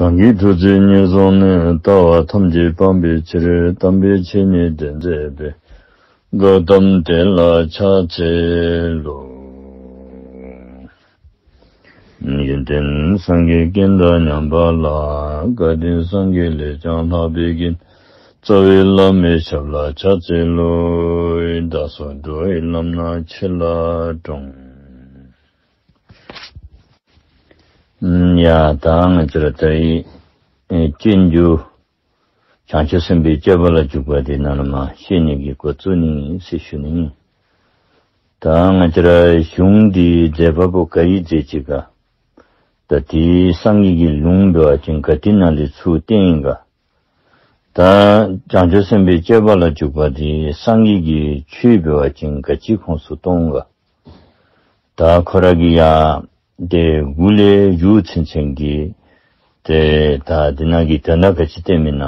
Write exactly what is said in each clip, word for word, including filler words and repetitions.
གང་གིས་ཐུགས་བརྩེ་ཉེར་བཟུང་ནས། ལྟ་བ་ཐམས་ཅད་སྤང་བའི་ཕྱིར། དམ་པའི་ཆོས་ཉིད་དེ་མཛད་པའི། བཀའ་གདམས་དེ་ལ་ཕྱག་འཚལ་ལོ། ཡོན་ཏན་སངས་རྒྱས་རྒྱན་དང་མཉམ་པ་ལ། བཀའ་དྲིན་སངས་རྒྱས་ལས་ཀྱང་ལྷག་པའི་རྒྱན། རྩ་བའི་བླ་མའི་ཞབས་ལ་ཕྱག་འཚལ་ལོ། བདག་སོགས་འགྲོ་བའི་ལམ་སྣ་ཆེ་ལ་དྲོངས། ཡ་ད་ང་བཅས་ར་ད་ཨེ་སྤྱོད་འཇུག་བྱང་ཆུབ་སེམས་དཔའི་སྤྱོད་པ་ལ་འཇུག་པ་དེ་ནང་ལུ་མ་བཤད་ནི་གི་འགོ་བཙུགས་ནི་ཟེར་ཞུ་ནི། ད་ང་བཅས་ར་གཞུང་འདི་མཛད་པ་པོ་ག་གིས་མཛད་ཅི་ག། ད་དེ་སངས་རྒྱས་ཀྱི་ལུང་འབད་བ་ཅིན་ག་ཏེ་ནང་ལས་ཚུར་བཏོན་ཡི་ག། ད་བྱང་ཆུབ་སེམས་དཔའི་སྤྱོད་པ་ལ་འཇུག་པ་དེ་སངས་རྒྱས་ཀྱི་ཆོས་འབད་བ་ཅིན་ག་ཅི་ཁོངས་སུ་གཏོགས་ག། ད་ཁོ་ར་གི་ཡ་དེ་མགུ་ལས་མཇུག་ཚུན་ཚོད་ཀྱི་དེ་ད་དེ་ནང་གི་དོན་དག་ག་ཅི་བསྟན་མི་ན།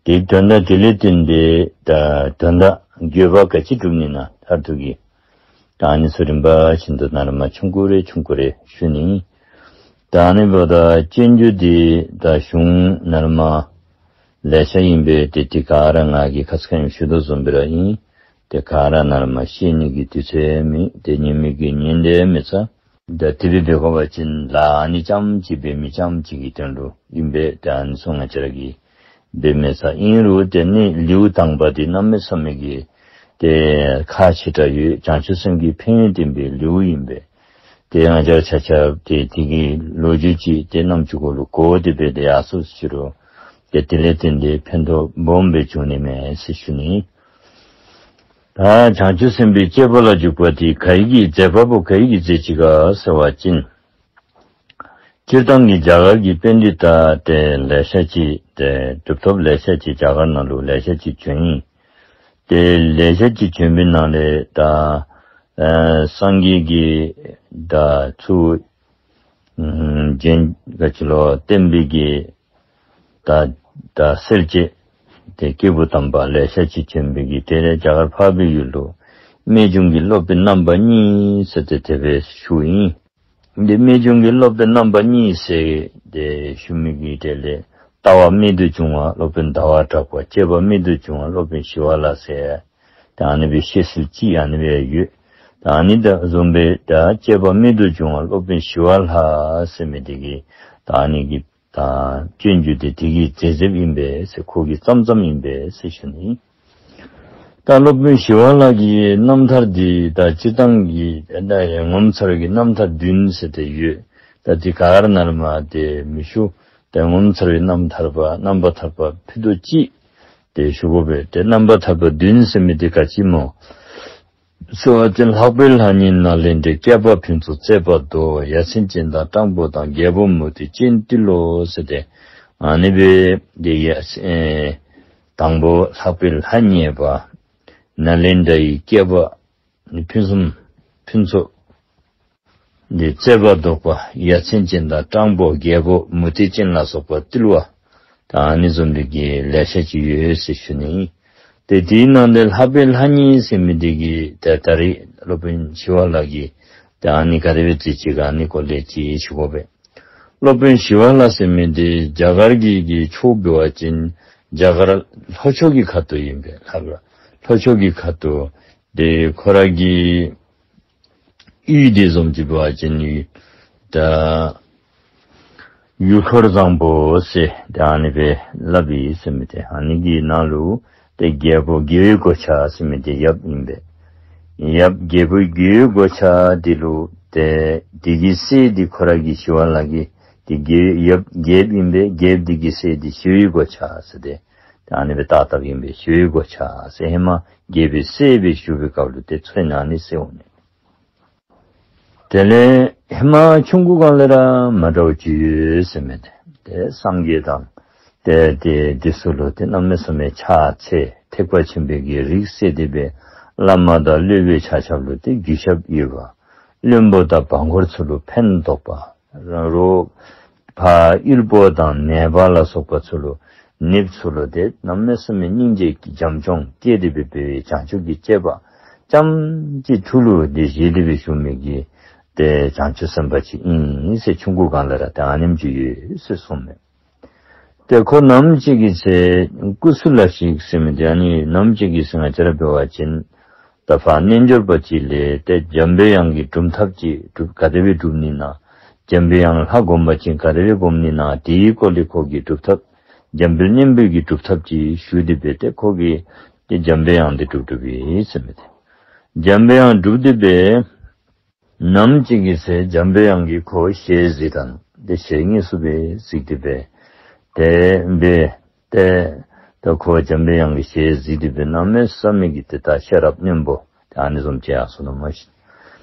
དེ་དོན་དག་དེ་ལས་བརྟེན་ཏེ་ད་དོན་དག་དགོས་པ་ག་ཅི་སྒྲུབ་ནི་ན་མཐར་ཐུག་གི། ད་ཨ་ནི་ཚུ་རིམ་པ་བཞིན་དུ་ནཱ་ལས་མར་ཆུང་ཀུ་རེ་ཆུང་ཀུ་རེ་ཞུ་ནི། ད་ཨ་ནི་འབདཝ་ད་སྤྱོད་འཇུག་འདི་ད་གཞུང་ནཱ་ལས་མར་ལེ་ཤ་ཨིན་པས། ཏེ་དེ་ག་ར་ང་གིས་ཁ་ཙ་ཁ་ཉིནམ་ཞུ་དོ་བཟུམ་སྦེ་ར་ཨིན། དེ་ག་ར་ནཱ་ལས་མར་ཤེས་ནི་གི་དུས་ཚོད་མེད། ཏེ་ཉན་མི་གིས་ཉན་དེ་མི་ཚར། ད་དེ་སྦེ་འབད་དགོ་པ་ཅིན་ལཱ་ཨ་ནི་རྐྱངམ་ཅིག་འབད་མི་རྐྱངམ་ཅིག་གི་དོན་ལུ་ཨིན་པས། ཏེ་ཨ་ནི་ཚུ་ང་བཅས་ར་གིས་འབད་མི་ཚར། ཨིན་རུང་དེ་ནི་ལེའུ་དང་པ་འདི་གནམ་མེད་ས་མེད་ཀྱི་ཏེ་ཁག་ཆེ་དྲགས་ཡོད། བྱང་ཆུབ་སེམས་ཀྱི་ཕན་ཡོན་བསྟན་པའི་ལེའུ་ཨིན་པས། ཏེ་ང་བཅས་ར་ཆ་ཁྱབ་ཏེ་དེ་གི་ལོ་རྒྱུས་ཅིག་ཏེ་རྣམ་ཅོ་གུ་ལུ་གོ་སྟེ་འབད་དེ་ཡར་སོང་ཅི་རུང་ཏེ་དེ་ལས་བརྟེན་ཏེ་ཕན་ཐོགས་སྦོམ་སྦེ་འབྱུང་ནི་མས་ཟེར་ཞུ་ནི། ད་བྱང་ཆུབ་སེམས་དཔའི་སྤྱོད་པ་ལ་འཇུག་པ་འདི་ག་གིས་མཛད་པ་པོ་ག་གིས་མཛད་ཅི་ག་ཟེར་བ་ཅིན། སྤྱིར་བཏང་གི་རྒྱ་གར་གྱི་པཎྜི་ཏ་ཏེ་ལེ་ཤ་ཅིག་ཏེ་གྲུབ་ཐོབ་ལེ་ཤ་ཅིག་རྒྱ་གར་ནང་ལུ་ལེ་ཤ་ཅིག་བྱོན་ཡི། ཏེ་ལེ་ཤ་ཅིག་བྱོན་པའི་ནང་ལས་ད་ཨེ་སངས་རྒྱས་ཀྱི་ད་ཚུར་ཨམ་རྒྱན་ག་ཅི་ལོ་བསྟན་པའི་གི་ད་ད་སེལ་བྱེད་ཏེ་སྐྱེས་བུ་དམ་པ་ལེ་ཤ་ཅིག་བྱོན་པའི་གི་དེ་ལས་རྒྱ་གར་འཕགས་པའི་ཡུལ་ལུ་རྨད་བྱུང་གི་སློབ་དཔོན་རྣམ་པ་གཉིས་ཟེར་ཏེ་དེ་སྦེ་ཞུཝ་ཨིན། འདི་རྨད་བྱུང་གི་སློབ་དཔོན་རྣམ་པ་གཉིས་ཟེར་ཏེ་ཞུ་མི་གི་དེ་ལས་ལྟ་བ་རྨད་དུ་བྱུང་བ་སློབ་དཔོན་ཟླ་བ་གྲགས་པ། སྤྱོད་པ་རྨད་དུ་བྱུང་བ་སློབ་དཔོན་ཞི་བ་ལྷ་ཟེར། ད་ཨ་ནི་སྦེ་བཤད་སྲོལ་ཅིག་ཨ་ནི་སྦེ་ཡོད། ད་ཨ་ནི་དང་བཟུམ་སྦེ་ད་སྤྱོད་པ་རྨད་དུ་བྱུང་བ་སློབ་དཔོན་ཞི་བ་ལྷ་ཟེར་མི་དེ་གིས་ད་ཨ་ནི་གི་ད་སྤྱོད་འཇུག་དེ་དེ་གིས་མཛད་མཛདཔ་ཨིན་པས་ཟེར། ཁོ་གིས་བརྩམས་བརྩམསཔ་ཨིན་པས་ཟེར་ཞུ་ནི། ད་སློབ་དཔོན་ཞི་བ་ལྷ་གི་རྣམ་ཐར་འདི་ད་སྤྱིར་བཏང་གི་ད་ངོ་མཚར་གྱི་རྣམ་ཐར་བདུན་ཟེར་ཏེ་ཡོད། ད་འདི་ག་ར་ནཱ་ལས་མར་ཏེ་མི་ཞུ། ད་ངོ་མཚར་བའི་རྣམ་ཐར་པ་རྣམ་པར་ཐར་པ་ཕུད་རྡོག་གཅིག་ཏེ་ཞུ་དགོ་པས། ཏེ་རྣམ་པར་ཐར་པ་བདུན་ཟེར་མི་འདི་ག་ཅི་སྨོ་ཟེར་བ་ཅིན་ལྷག་པའི་ལྷ་མཉེས་ནཱ་ལེནྡྲའི། བསྐལ་པ་ཕུན་ཚོགས་རྩོད་པ་བཟློག། ཡ་མཚན་ཅན་དང་སྤྲང་པོ་དང་། རྒྱལ་པོ་མུ་སྟེགས་ཅན་ཏིལ་ལོ་ཟེར་ཏེ་ཨ་ནི་སྦེ་ཏེ་ཡ་ཨེ་དང་པོ་ལྷག་པའི་ལྷ་མཉེས་པ། ནཱ་ལེནྡྲའི་བསྐལ་པ་ཕུན་སུམ་ཕུན་ཚོགས་འདི་རྩོད་པ་བཟློག་པ། ཡ་མཚན་ཅན་དང་སྤྲང་པོ་རྒྱལ་པོ་མུ་སྟེགས་ཅན་ལ་སོགས་པ་ཏིལ་བ། ད་ཨ་ནི་བཟུམ་འདི་གི་ལེ་ཤ་ཅིག་ཡོད་ཟེར་ཞུ་ནི། ཏེ་དེའི་ནང་ལས་ལྷག་པའི་ལྷ་མཉེས་ཟེར་མི་འདི་གིས་ད་ད་རེས་སློབ་དཔོན་ཞི་བ་ལྷ་གིས་ད་ཨ་ནི་ག་དེ་སྦེ་མཛད་ཅི་ག་ཨ་ནི་སྐོར་ལས་ཅིག་ཞུ་དགོ་པས། སློབ་དཔོན་ཞི་བ་ལྷ་ཟེར་མི་འདི་རྒྱ་གར་གྱི་གི་ཆོས་འབད་བ་ཅིན་རྒྱ་གར་ལྷོ་ཕྱོགས་ཀྱི་ཁ་ཐུག་ཨིན་པས། ལྷོ་ལྷོ་ཕྱོགས་ཀྱི་ཁ་ཐུག་ཏེ་ཁོ་ར་གི་ཡུལ་འདི་བཟུམ་ཅིག་འབད་བ་ཅིན་ཡུལ་ད་ཡུལ་འཁོར་བཟང་པོ་ཟེར་ཏེ་ཨ་ནི་སྦེ་སླབ་ཨིན་ཟེར་མི་འདི་ཨ་ནི་གི་ནང་ལུ་ཏེ་རྒྱལ་པོ་རྒྱལ་བའི་གོ་ཆ་ཟེར་མི་འདི་ཡབ་ཨིན་པས། ཡབ་རྒྱལ་པོ་རྒྱལ་བའི་གོ་ཆ་འདི་ལུ་ཏེ་དེ་གི་སྲས་འདི་ཁོ་ར་གི་ཞི་བ་ལྷ་གི་ཏེ་རྒྱལ་ཡབ་རྒྱལཔོ་ཨིན་པས། རྒྱལཔོ་འདི་གི་སྲས་འདི་ཞི་བའི་གོ་ཆ་ཟེར་ཏེ་ཏེ་ཨ་ནི་སྦེ་བཏགས་བཏགསཔ་ཨིན་པས། ཞི་བའི་གོ་ཆ་ཟེར་ཧེ་མ་རྒྱལ་པོའི་སྲས་སྦེ་བཞུགས་པའི་སྐབས་ལུ་ཏེ་མཚན་ཨ་ནི་ཟེར་འོང་ནི། དེ་ལས་ཧེ་མ་ཆུང་ཀུ་སྒང་ལས་ར་མ་འདྲཝ་ཅིག་ཡོད་ཟེར་མི་འདི་ཏེ་སངས་རྒྱས་དང་ཏེ་ཏེ་འདི་ཚུ་ལུ་ཏེ་གནམ་མེད་ས་མེད་ཕྱག་འཚལ། ཐེག་པ་ཆེན་པོའི་གི་རིགས་སད་དེ་སྦེ་བླ་མ་དང་སློབ་དཔོན་ཆ་ཁྱབ་ལུ་ཏེ་གུས་ཞབས་ཡོད་པ། བློན་པོ་དང་འབངས་འཁོར་ཚུ་ལུ་ཕན་འདོགས་པ། རང་རོགས་ཕར་གཡུལ་པོ་དང་ནད་པ་ལ་སོགས་པ་ཚུ་ལུ་ནདཔ་ཚུ་ལུ་ཏེ་གནམ་མེད་ས་མེད་སྙིང་རྗེ་གི་བྱམས་སྐྱོང་བསྐྱེད་དེ་སྦེ་འབད་བའི་བྱང་ཆུབ་ཀྱི་སྤྱོད་པ་ཙམ་ཅིག་ཐུགས་ལུ་ཏེ་བཞེས་ཏེ་སྦེ་བཞུགས་མི་གི་ ཏེ་བྱང་ཆུབ་སེམས་དཔའ་ཅིག་ཨིན་ཟེར་ཆུང་ཀུ་སྒང་ལས་ར་ཏེ་ཨ་ནེམ་ཅིག་ཡོད་ཟེར་གསུངས་མས། ཏེ་ཁོ་ནམ་ཅིག་གི་ཚེ་ཀུ་སུ་ལ་ཞིག་ཟེར་མི་འདི་ཨ་ནི་ནམ་ཅིག་གི་ཚེ་ང་བཅས་ར་འབད་བ་ཅིན་ད་ཕར་རྣལ་འབྱོར་པ་ཅིག་ལས་ཏེ་འཇམ་པའི་དབྱངས་ཀྱི་སྒྲུབ་ཐབས་ཅིག་སྒྲུབ་ག་དེ་སྦེ་སྒྲུབ་ནི་ན། འཇམ་པའི་དབྱངས་ལྷ་སྒོམ་པ་ཅིན་ག་དེ་སྦེ་སྒོམ་ནི་ན། དེའི་སྐོར་ལས་ཁོ་གིས་སྒྲུབ་ཐབས་འཇམ་དཔལ་གཉན་པོའི་གི་སྒྲུབ་ཐབས་ཅིག་ཞུ་སྟེ་སྦེ་ཏེ་ཁོ་གིས་ཏེ་འཇམ་པའི་དབྱངས་འདི་སྒྲུབ་སྒྲུབ་ཡི་ཟེར་མི་འདི། འཇམ་པའི་དབྱངས་སྒྲུབ་སྟེ་སྦེ་ནམ་ཅིག་གི་ཚེ་འཇམ་པའི་དབྱངས་ཀྱིས་ཁོ་ཞལ་གཟིགས་དང་ཏེ་ཞལ་དངོས་སུ་སྦེ་གཟིགས་ཏེ་སྦེ་ཏེ་སྦེ་ཏེ་ད་ཁོ་འཇམ་པའི་དབྱངས་ཀྱི་ཞལ་གཟིགས་ཏེ་སྦེ་གནམ་མེད་ས་མེད་ཀྱི་ཏེ་ད་ཤེས་རབ་རྣོན་པོ་ཏེ་ཨ་ནི་བཟུམ་ཅིག་ཡར་སོ་ནུག་མས་ཤིག།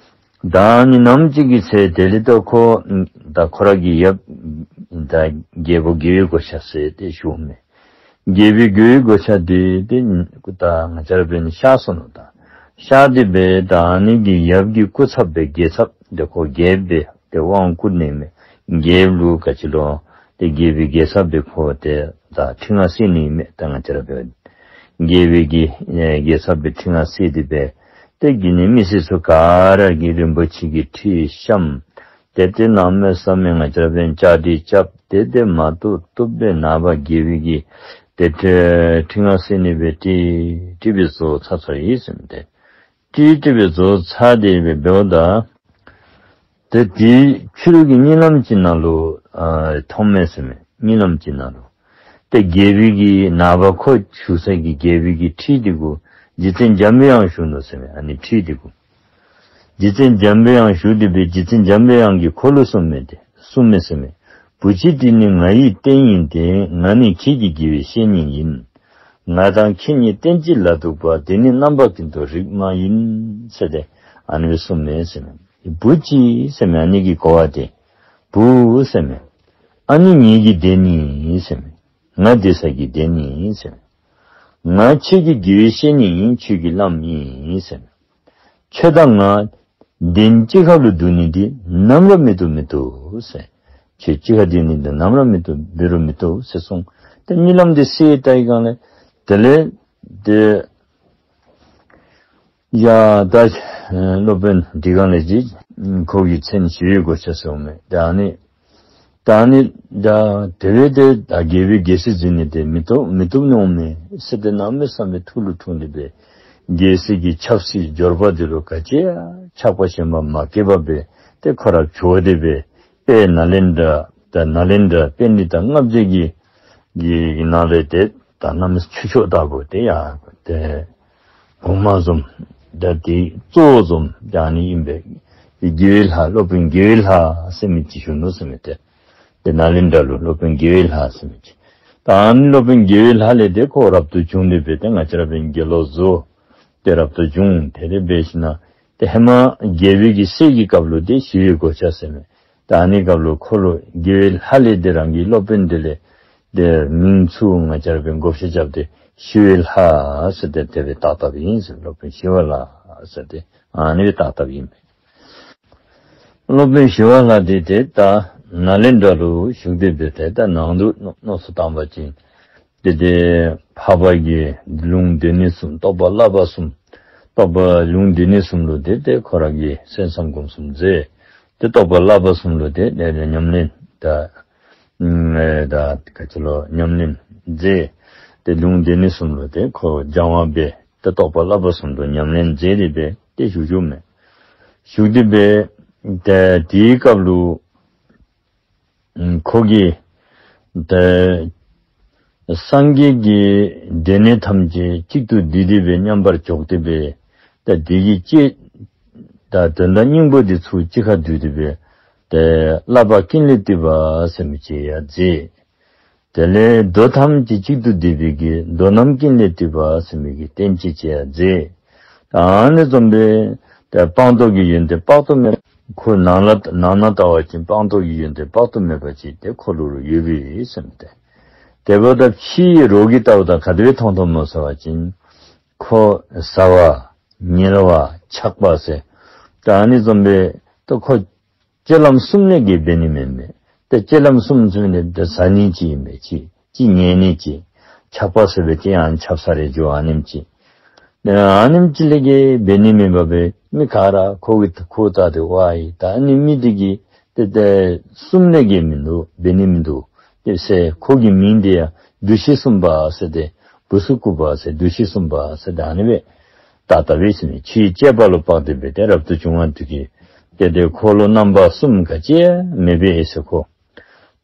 ད་ཨ་ནི་ནམ་ཅིག་གི་ཚེ་དེ་ལས་ད་ཁོ་ད་ཁོ་ར་གི་ཡབ་ད་རྒྱལ་པོ་དགེ་བའི་གོ་ཆ་ཟེར་ཏེ་ཞུཝ་མས། རྒྱལ་པོའི་དགེ་བའི་གོ་ཆ་འདི་ཏེ་ད་ང་བཅས་ར་འབད་ནི་གཤགས་སོ་ནུག་ད། གཤགས་ཏེ་སྦེ་ད་ཨ་ནི་གི་ཡབ་ཀྱི་སྐུ་ཚབ་སྦེ་རྒྱལ་ཚབ་འདི་ཁོ་རྒྱལཔོ་སྦེ་ཏེ་དབང་བསྐུར་ནི་མས། རྒྱལཔོ་ལུ་ག་ཅི་ལོ་ཏེ་རྒྱལ་པོའི་རྒྱལ་ཚབ་སྦེ་ཁོ་ཏེ་ད་ཁྲི་མངའ་གསོལ་ནི་མས། ད་ང་བཅས་ར་འབད་རྒྱལ་པོའི་གི་ཨེ་རྒྱལ་ཚབ་སྦེ་ཁྲི་མངའ་གསོལ་ཏེ་སྦེ་ཏེ་གི་ནི་མི་སེར་ཚུ་ག་ར་གིས་རིན་པོ་ཆེ་གི་ཁྲི་བཤམས། ཏེ་ཏེ་གནམ་མེད་ས་མེད་ང་བཅས་ར་འབད་བཅའ་སྒྲིག་རྐྱབ་སྟེ་ཏེ་མ་བཏུབ་བཏུབ་སྦེ་ནངས་པ་རྒྱལ་པོའི་གི་ཏེ་ཁྲི་ཁྲི་མངའ་གསོལ་ནི་སྦེ་ཏེ་ཏེ་སྦེ་བཟོ་ཚར་ཚར་ཡི་ཟེར་མི་འདི། ཏེ་ཏེ་སྦེ་བཟོ་ཚར་ཏེ་སྦེ་འབདཝ་ད་ཏེ་དེའི་ཕྱི་རུ་གི་གཉིད་ལམ་ཅིག་ནང་ལུ་ཨ་མཐོངམ་མས་ཟེར་མས། གཉིད་ལམ་ཅིག་ནང་ལུ་ཏེ་རྒྱལ་པོའི་གི་ནངས་པ་ཁོ་བཞུགས་ས་གི་རྒྱལ་པོའི་གི་ཁྲི་འདི་གུ་རྗེ་བཙུན་འཇམ་པའི་དབྱངས་བཞུགས་ནུག་ཟེར་མས། ཨ་ནི་ཁྲི་འདི་གུ་རྗེ་བཙུན་འཇམ་པའི་དབྱངས་བཞུགས་ཏེ་སྦེ་རྗེ་བཙུན་འཇམ་པའི་དབྱངས་ཀྱིས་ཁོ་ལུ་གསུངམ་མས་ཏེ། གསུངམ་མས་ཟེར་མས། བུ་གཅིག་འདི་ནི་ང་ཡི་རྟེན་ཡིན་ཏེ། ང་ནི་ཁྱེད་ཀྱི་དགེ་བའི་བཤེས་གཉེན་ཡིན། ང་དང་ཁྱེད་གཉིས་རྟེན་གཅིག་ལ་འདུག་པ། འདི་ནི་རྣམ་པ་ཀུན་ཏུ་རིགས་མ་ཡིན། ཟེར་ཏེ་ཨ་ནི་སྦེ་གསུངམ་མས་ཟེར་མས། བུ་གཅིག་ཟེར་མས། ཨ་ནི་གི་གོ་བ་འདི་བུ་ཟེར་མས། ཨ་ནི་ངེ་གི་རྟེན་ཨིན་ཟེར་མས། ང་སྡོད་ས་གི་རྟེན་ཨིན་ཟེར་མས། ང་ཁྱེད་ཀྱི་དགེ་བའི་བཤེས་གཉེན་ཨིན། ཁྱོད་ཀྱི་བླམ་ཨིན་ཟེར་མས། ཁྱོད་དང་ང་གདན་གཅིག་ཁར་ལུ་འདུག་ནི་འདི་ནམ་ར་མི་བཏུབ་མི་བཏུབ་ཟེར། ཁྱོད་གཅིག་ཁར་སྡོད་ནི་འདི་ནམ་ར་མི་བཏུབ་འབད་རུང་མི་བཏུབ་ཟེར་གསུངས། ཏེ་གཉིད་ལམ་འདི་སད་ད་ཡི་ག་ལས་དེ་ལས་ཏེ་ཡ་ད་སློབ་དཔོན་འདི་ག་ལས་ཅིག་ཁོ་གི་མཚན་ཞི་བའི་གོ་ཆ་ཟེརཝ་མས། ད་ཨ་ནི་ད་ཨ་ནི་ད་དེ་སྦེ་ཏེ་ད་རྒྱལ་པོའི་རྒྱལ་སྲིད་འཛིན་ནི་འདི་མི་བཏུབ་མི་བཏུབ་ནི་འོང་མས་ཟེར་ཏེ་གནམ་མེད་ས་མེད་ཐུགས་ལུ་འཁྲུངས་ཏེ་སྦེ་རྒྱལ་སྲིད་ཀྱི་ཆབ་སྲིད་འབྱོར་པ་འདི་ལུ་ག་ཅི་ཡང་ཆགས་པ་ཞེན་པ་མ་སྐྱེས་པར་སྦེ་ཏེ་ཁོ་ར་བྱོག་སྟེ་སྦེ་དཔལ་ནཱ་ལེནྡྲ་ད་ནཱ་ལེནྡྲ་པཎྜི་ཏ་ལྔ་བརྒྱ་གི་གི་ནང་ལས་ཏེ་ད་གནམ་མེད་ཆུ་ཤོག་ལྟ་བུ་ཏེ་ཡ་ཏེ་གོང་མ་བཟུམ་ད་དེ་གཙོ་བོ་བཟུམ་ད་ཨ་ནི་ཨིན་པས། དགེ་བའི་ལྷ་སློབ་དཔོན་དགེ་བའི་ལྷ་ཟེར་མི་ཅིག་བཞུགས་ནུག་ཟེར་མི་འདི། ཏེ་ནཱ་ལེནྡྲ་ལུ་སློབ་དཔོན་དགེ་བའི་ལྷ་ཟེར་མི་ཅིག། ད་ཨ་ནི་སློབ་དཔོན་དགེ་བའི་ལྷ་ལས་ཏེ་ཁོ་རབ་ཏུ་བྱུང་སྟེ་སྦེ་ཏེ་ང་བཅས་ར་འབད་དགེ་སློང་བཟོ། ཏེ་རབ་ཏུ་བྱུང་། དེ་ལས་འབད་ཞིནམ་ཏེ་ཧེ་མ་རྒྱལ་པོའི་གི་སྲས་ཀྱི་སྐབས་ལུ་ཏེ་ཞི་བའི་གོ་ཆ་ཟེར་མི། ད་ཨ་ནི་སྐབས་ལུ་ཁོ་ལུ་དགེ་བའི་ལྷ་ལས་ཏེ་རང་གི་སློབ་དཔོན་དེ་ལས་ཏེ་མིང་ཚུ་ང་བཅས་ར་འབད་བགོ་བཤའ་རྐྱབ་སྟེ་ཞི་བའི་ལྷ་ཟེར་ཏེ་དེ་སྦེ་བཏགས་བཏགསཔ་ཨིན་ཟེར། སློབ་དཔོན་ཞི་བའི་ལྷ་ཟེར་ཏེ་ཨ་ནི་སྦེ་བཏགས་བཏགསཔ་ཨིན་པས། སློབ་དཔོན་ཞི་བ་ལྷ་འདི་ཏེ་ད་ནཱ་ལེནྡྲ་ལུ་བཞུགས་ཏེ་སྦེ་ཏེ་ད་ནང་དུ་མནོ་མནོ་བསམ་བཏང་བ་ཅིན་ཏེ་ཏེ་འཕགས་པ་གི་ལུང་སྡེ་སྣོད་གསུམ་རྟོགས་པ་བསླབ་པ་གསུམ་རྟོགས་པ་ལུང་སྡེ་སྣོད་གསུམ་ལུ་ཏེ་ཏེ་ཁོ་ར་གིས་གསན་བསམ་སྒོམ་གསུམ་མཛད། ཏེ་རྟོགས་པ་བསླབ་པ་གསུམ་ལུ་ཏེ་ཏེ་ཉམས་ལེན་ད་ཨེ་ད་ག་ཅི་ལོ་ཉམས་ལེན་མཛད། ཏེ་ལུང་སྡེ་སྣོད་གསུམ་ལུ་ཏེ་ཁོ་སྦྱང་བ་འབད། ཏེ་རྟོགས་པ་བསླབ་པ་གསུམ་དུ་ཉམས་ལེན་མཛད་དེ་སྦེ་ཏེ་བཞུགས་བཞུགསཔ་མས། བཞུགས་ཏེ་སྦེ་ཏེ་དེའི་སྐབས་ལུ་ཁོ་གིས་ཏེ་སངས་རྒྱས་ཀྱི་སྡེ་སྣོད་ཐམས་ཅད་གཅིག་ཏུ་བསྡུས་ཏེ་སྦེ་མཉམ་པར་འཇོག་སྟེ་སྦེ་ཏེ་དེ་གི་ཅིག་ད་དོན་དག་སྙིང་པོ་འདི་ཚུ་གཅིག་ཁར་བསྡུས་ཏེ་སྦེ་ཏེ་བསླབ་པ་ཀུན་ལས་བཏུས་པ་ཟེར་མི་ཅིག་ཡང་མཛད། དེ་ལས་མདོ་ཐམས་ཅད་གཅིག་ཏུ་བསྡུས་པའི་གི་མདོ་རྣམས་ཀུན་ལས་བཏུས་པ་ཟེར་མི་གི་བསྟན་བཅོས་ཅིག་ཡང་མཛད། ཨ་ནི་བཟུམ་སྦེ་ཏེ་སྤངས་རྟོགས་ཀྱི་ཡོན་ཏན་དཔག་ཏུ་མེད་ཁོ་ནང་ལ་ནང་ན་ལྟ་བ་ཅིན་སྤངས་རྟོགས་ཀྱི་ཡོན་ཏན་དཔག་ཏུ་མེད་པ་ཅིག་ཏེ་ཁོ་ལུ་ཡོད་པས་ཟེར་མི་འདི། དེ་འབདཝ་ད་ཕྱིའི་རོགས་ཀྱིས་བལྟཝ་ད་ག་དེ་སྦེ་མཐོང་མཐོངམ་སྨོ་ཟེར་བ་ཅིན་ཁོ་ཟ་བ་ཉལ་བ་འཆག་པ་ཟེར་ད་ཨ་ནི་བཟུམ་སྦེ་ཏེ་ཁོ་སྤྱོད་ལམ་གསུམ་ལས་བརྒལ་འབད་ནི་མེན་མས། ཏེ་སྤྱོད་ལམ་གསུམ་ཟེར་ནི་འདི་ཟ་ནི་ཅིག་ཨིན་པས་ཅིག། ཅིག་ཉལ་ནི་ཅིག། འཆག་པ་ཟེར་བའི་ཅིག་ཡང་འཆབ་ས་རེ་འགྱོ་ཨ་ནེམ་ཅིག། ཨ་ནེམ་ཅིག་ལས་གི་འབད་ནི་མེད་པར་སྦེ་མི་ག་ར་ཁོ་གི་ཁོ་ལྟ་སྟེ་ཝའི་ད་ཨ་ནི་མི་འདི་གིས་ཏེ་ཏེ་གསུམ་ལས་གི་མིན་འདུག། འབད་ནི་མིན་འདུག་ཏེ་ཟེར། ཁོ་གི་མིང་འདི་ཡང་བདུད་བཞི་གསུམ་པ་ཟེར་ཏེ་བུ་སུ་ཀུ་པ་ཟེར་བདུད་བཞི་གསུམ་པ་ཟེར་ཏེ་ཨ་ནི་སྦེ་བཏགས་བཏགསཔ་ཨིན་ཟེར་མས། ཆོས་བཅས་པ་ལུ་དཔག་སྟེ་སྦེ་ཏེ་རབ་ཏུ་བྱུང་བ་འདི་གིས་ཏེ་ཏེ་འཁོར་ལོ་རྣམ་པ་གསུམ་ག་ཅི་ཡང་མེད་པས་ཟེར། ཁོ་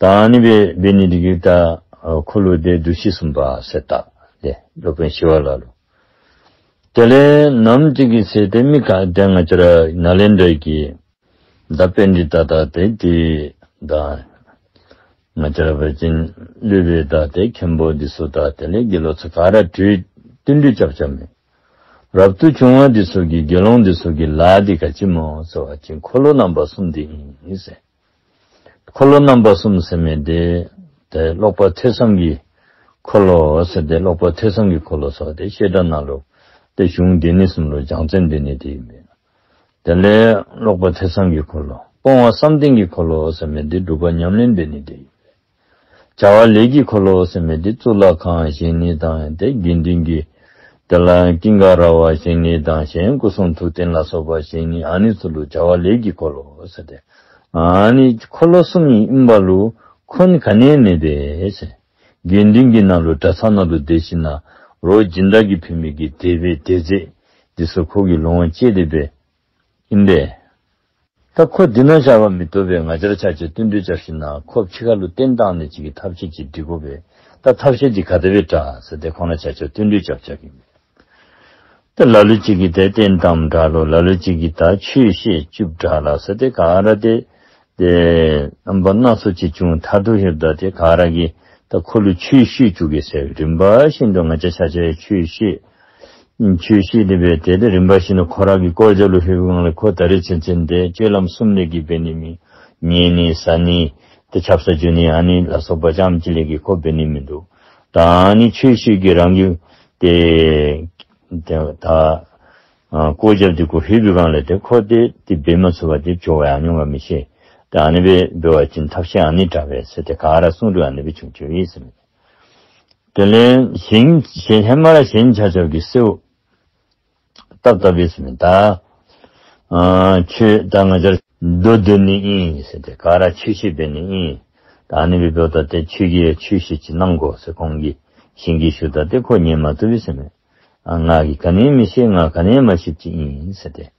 ད་ཨ་ནི་སྦེ་འབད་ནི་འདི་གིས་ད་ཨ་འཁོར་ལོ་དེ་བདུད་བཞི་གསུམ་པ་ཟེར་བཏགས་ཏེ་སློབ་དཔོན་ཞི་བ་ལྷ་ལུ། དེ་ལས་ནམ་ཅིག་གི་ཚེ་ཏེ་མི་ག་ཏེ་ང་བཅས་ར་ནཱ་ལེནྡྲ་གི་ད་པཎྜི་ཏ་ད་ཏེ་དེ་ད་ང་བཅས་ར་འབད་བ་ཅིན་སློབ་དཔོན་ད་ཏེ་མཁན་པོ་འདི་ཚུ་ད་དེ་ལས་དགེ་སློང་ཚུ་ག་ར་གྲོས་བསྟུན་གྲོས་རྐྱབ་རྐྱབ་མས། རབ་ཏུ་བྱུང་བ་འདི་ཚུ་གི་དགེ་སློང་འདི་ཚུ་གི་ལཱ་འདི་ག་ཅི་སྨོ་ཟེར་བ་ཅིན་འཁོར་ལོ་རྣམ་པ་གསུམ་འདི་ཨིན་ཟེར། འཁོར་ལོ་རྣམ་པ་གསུམ་ཟེར་མི་འདི་ཏེ་ལོག་པ་ཐོས་བསམ་གྱི་འཁོར་ལོ་ཟེར་ཏེ་ལོག་པ་ཐོས་བསམ་གྱི་འཁོར་ལོ་ཟེར་ཏེ་བཤད་གྲྭ་ནང་ལུ་ཏེ་གཞུང་འདི་ནི་གསུམ་ལུ་སྦྱང་བརྩོན་འདི་ནི་འདི་ཨིན་པས། དེ་ལས་ལོག་པ་ཐོས་བསམ་གྱི་འཁོར་ལོ་སྤོང་བ་བསམ་གཏན་གྱི་འཁོར་ལོ་ཟེར་མི་འདི་སྒྲུབ་པ་ཉམས་ལེན་འདི་ནི་འདི་ཨིན་པས། བྱ་བ་ལས་ཀྱི་འཁོར་ལོ་ཟེར་མི་འདི་གཙུག་ལག་ཁང་བཞེངས་ནི་དང་ཏེ་དགེ་འདུན་གྱི་དེ་ལས་ཀུན་དགའ་ར་བ་བཞེངས་ནི་དང་གཞན་སྐུ་གསུང་ཐུགས་རྟེན་ལ་སོགས་པ་བཞེངས་ནི་ཨ་ནི་ཚུ་ལུ་བྱ་བ་ལས་ཀྱི་འཁོར་ལོ་ཟེར་ཏེ་ཨ་ནི་འཁོར་ལོ་གསུམ་ཨིན་པ་ལུ་འཁོན་ག་ནི་ཡང་མེད་པས་ཟེར། དགེ་འདུན་གྱི་ནང་ལུ་གྲྭ་ཚང་ནང་ལུ་སྡོད་ཞིན་ན་རོགས་སྦྱིན་བདག་གིས་ཕུལ་མི་གི་དད་པའི་དད་རྫས་འདི་ཚུ་ཁོ་གིས་ལོངས་སྤྱོད་དེ་སྦེ་ཨིན་པས། ད་ཁོ་འདི་ནང་བཞག་པ་མི་བཏུབ་པས། ང་བཅས་ར་ཆ་ཁྱབ་བསྟུན་གྲོས་རྐྱབ་ཞིན་ན་ཁོ་ཕྱི་ཁ་ལུ་གཏན་བཏང་ནི་ཅིག་གི་ཐབས་ཤེས་ཅིག་སྒྲིག་དགོ་པས། ད་ཐབས་ཤེས་འདི་ག་དེ་སྦེ་དྲག་ཟེར་ཏེ་ཁོང་ར་ཆ་ཁྱབ་བསྟུན་གྲོས་རྐྱབ་རྐྱབ་ཨིན་པས། ད་ལ་ལུ་ཅིག་གིས་ཏེ་གཏན་བཏངམ་དྲག་ལོ། ལ་ལུ་ཅིག་གིས་ད་ཆོས་བཤད་བཅུགཔ་དྲག་ལོ་ཟེར་ཏེ་ག་ར་ཏེ་ཏེ་རྣམ་པ་སྣ་ཚོགས་ཅིག་བྱུང་། མཐར་ཐུག་ལྷོདཔ་ད་ཏེ་ག་ར་གིས་ད་ཁོ་ལུ་ཆོས་བཤད་བཅུག་གེ་ཟེར་རིམ་པ་བཞིན་དུ་ང་བཅས་ཆ་ཁྱབ་ཆོས་བཤད་ཆོས་བཤད་དེ་སྦེ་ཏེ་ཏེ་རིམ་པ་བཞིན་དུ་ཁོ་ར་གི་སྐོར་རྒྱབ་ལུ་ལྷོདཔ་སྒང་ལས་ཁོ་ད་རེས་ཚུན་ཚོད་ཏེ་སྤྱོད་ལམ་གསུམ་ལས་ཀྱི་འབད་ནི་མེད། ཉལ་ནི་བཟའ་ནི་ཏེ་ཆབ་གསང་འཇུ་ནི་ཨ་ནི་ལ་སོགས་པ་རྐྱངམ་གཅིག་ལས་ཀྱི་ཁོ་འབད་ནི་མིན་འདུག། ད་ཨ་ནི་ཆོས་བཤད་ཀྱི་རང་གི་ཏེ་ཏེ་ད་ཨ་སྐོར་རྒྱབ་འདི་ཁོ་ལྷོད་པའི་སྒང་ལས་ཏེ་ཁོ་ཏེ་ཏེ་འབད་མ་ཚུགས་པར་ཏེ་འགྱོ་བ་ཡང་མྱོང་བ་མི་ཤེས། ཏེ་ཨ་ནི་སྦེ་འབད་བ་ཅིན་ཐབས་ཤེས་ཨ་ནི་དྲག་པས་ཟེར་ཏེ་ག་ར་གསུང་རུང་ཨ་ནི་སྦེ་བྱུང་བྱུངམ་ཨིན་ཟེར་མས། དེ་ལས་གཞན་གཞན་ཧེ་མ་ར་གཞན་ཆ་ཁྱབ་ཀྱིས་གསོལཝ་བཏབ་བཏབ་པས་ཟེར་མས། ད་ཨ་ཁྱོད་ད་ང་བཅས་ར་མདོ་སྡོད་ནི་ཨིན་ཟེར་ཏེ་ག་ར་ཆོས་བཤད་འབད་ནི་ཨིན། ད་ཨ་ནི་སྦེ་འབདཝ་ད་ཏེ་ཁྱོད་ཀྱིས་ཆོས་བཤད་ཅིག་གནང་དགོ་ཟེར་ཁོང་གིས་གཞན་གྱིས་ཞུཝ་ད་ཏེ་ཁོ་ཉན་མ་བཏུབ་པས་ཟེར་མས། ཨ་ང་གིས་ག་ནི་ཡང་མི་ཤེས། ང་ག་ནི་ཡང་མ་ཤེསཔ་ཅིག་ཨིན་ཟེར་ཏེ།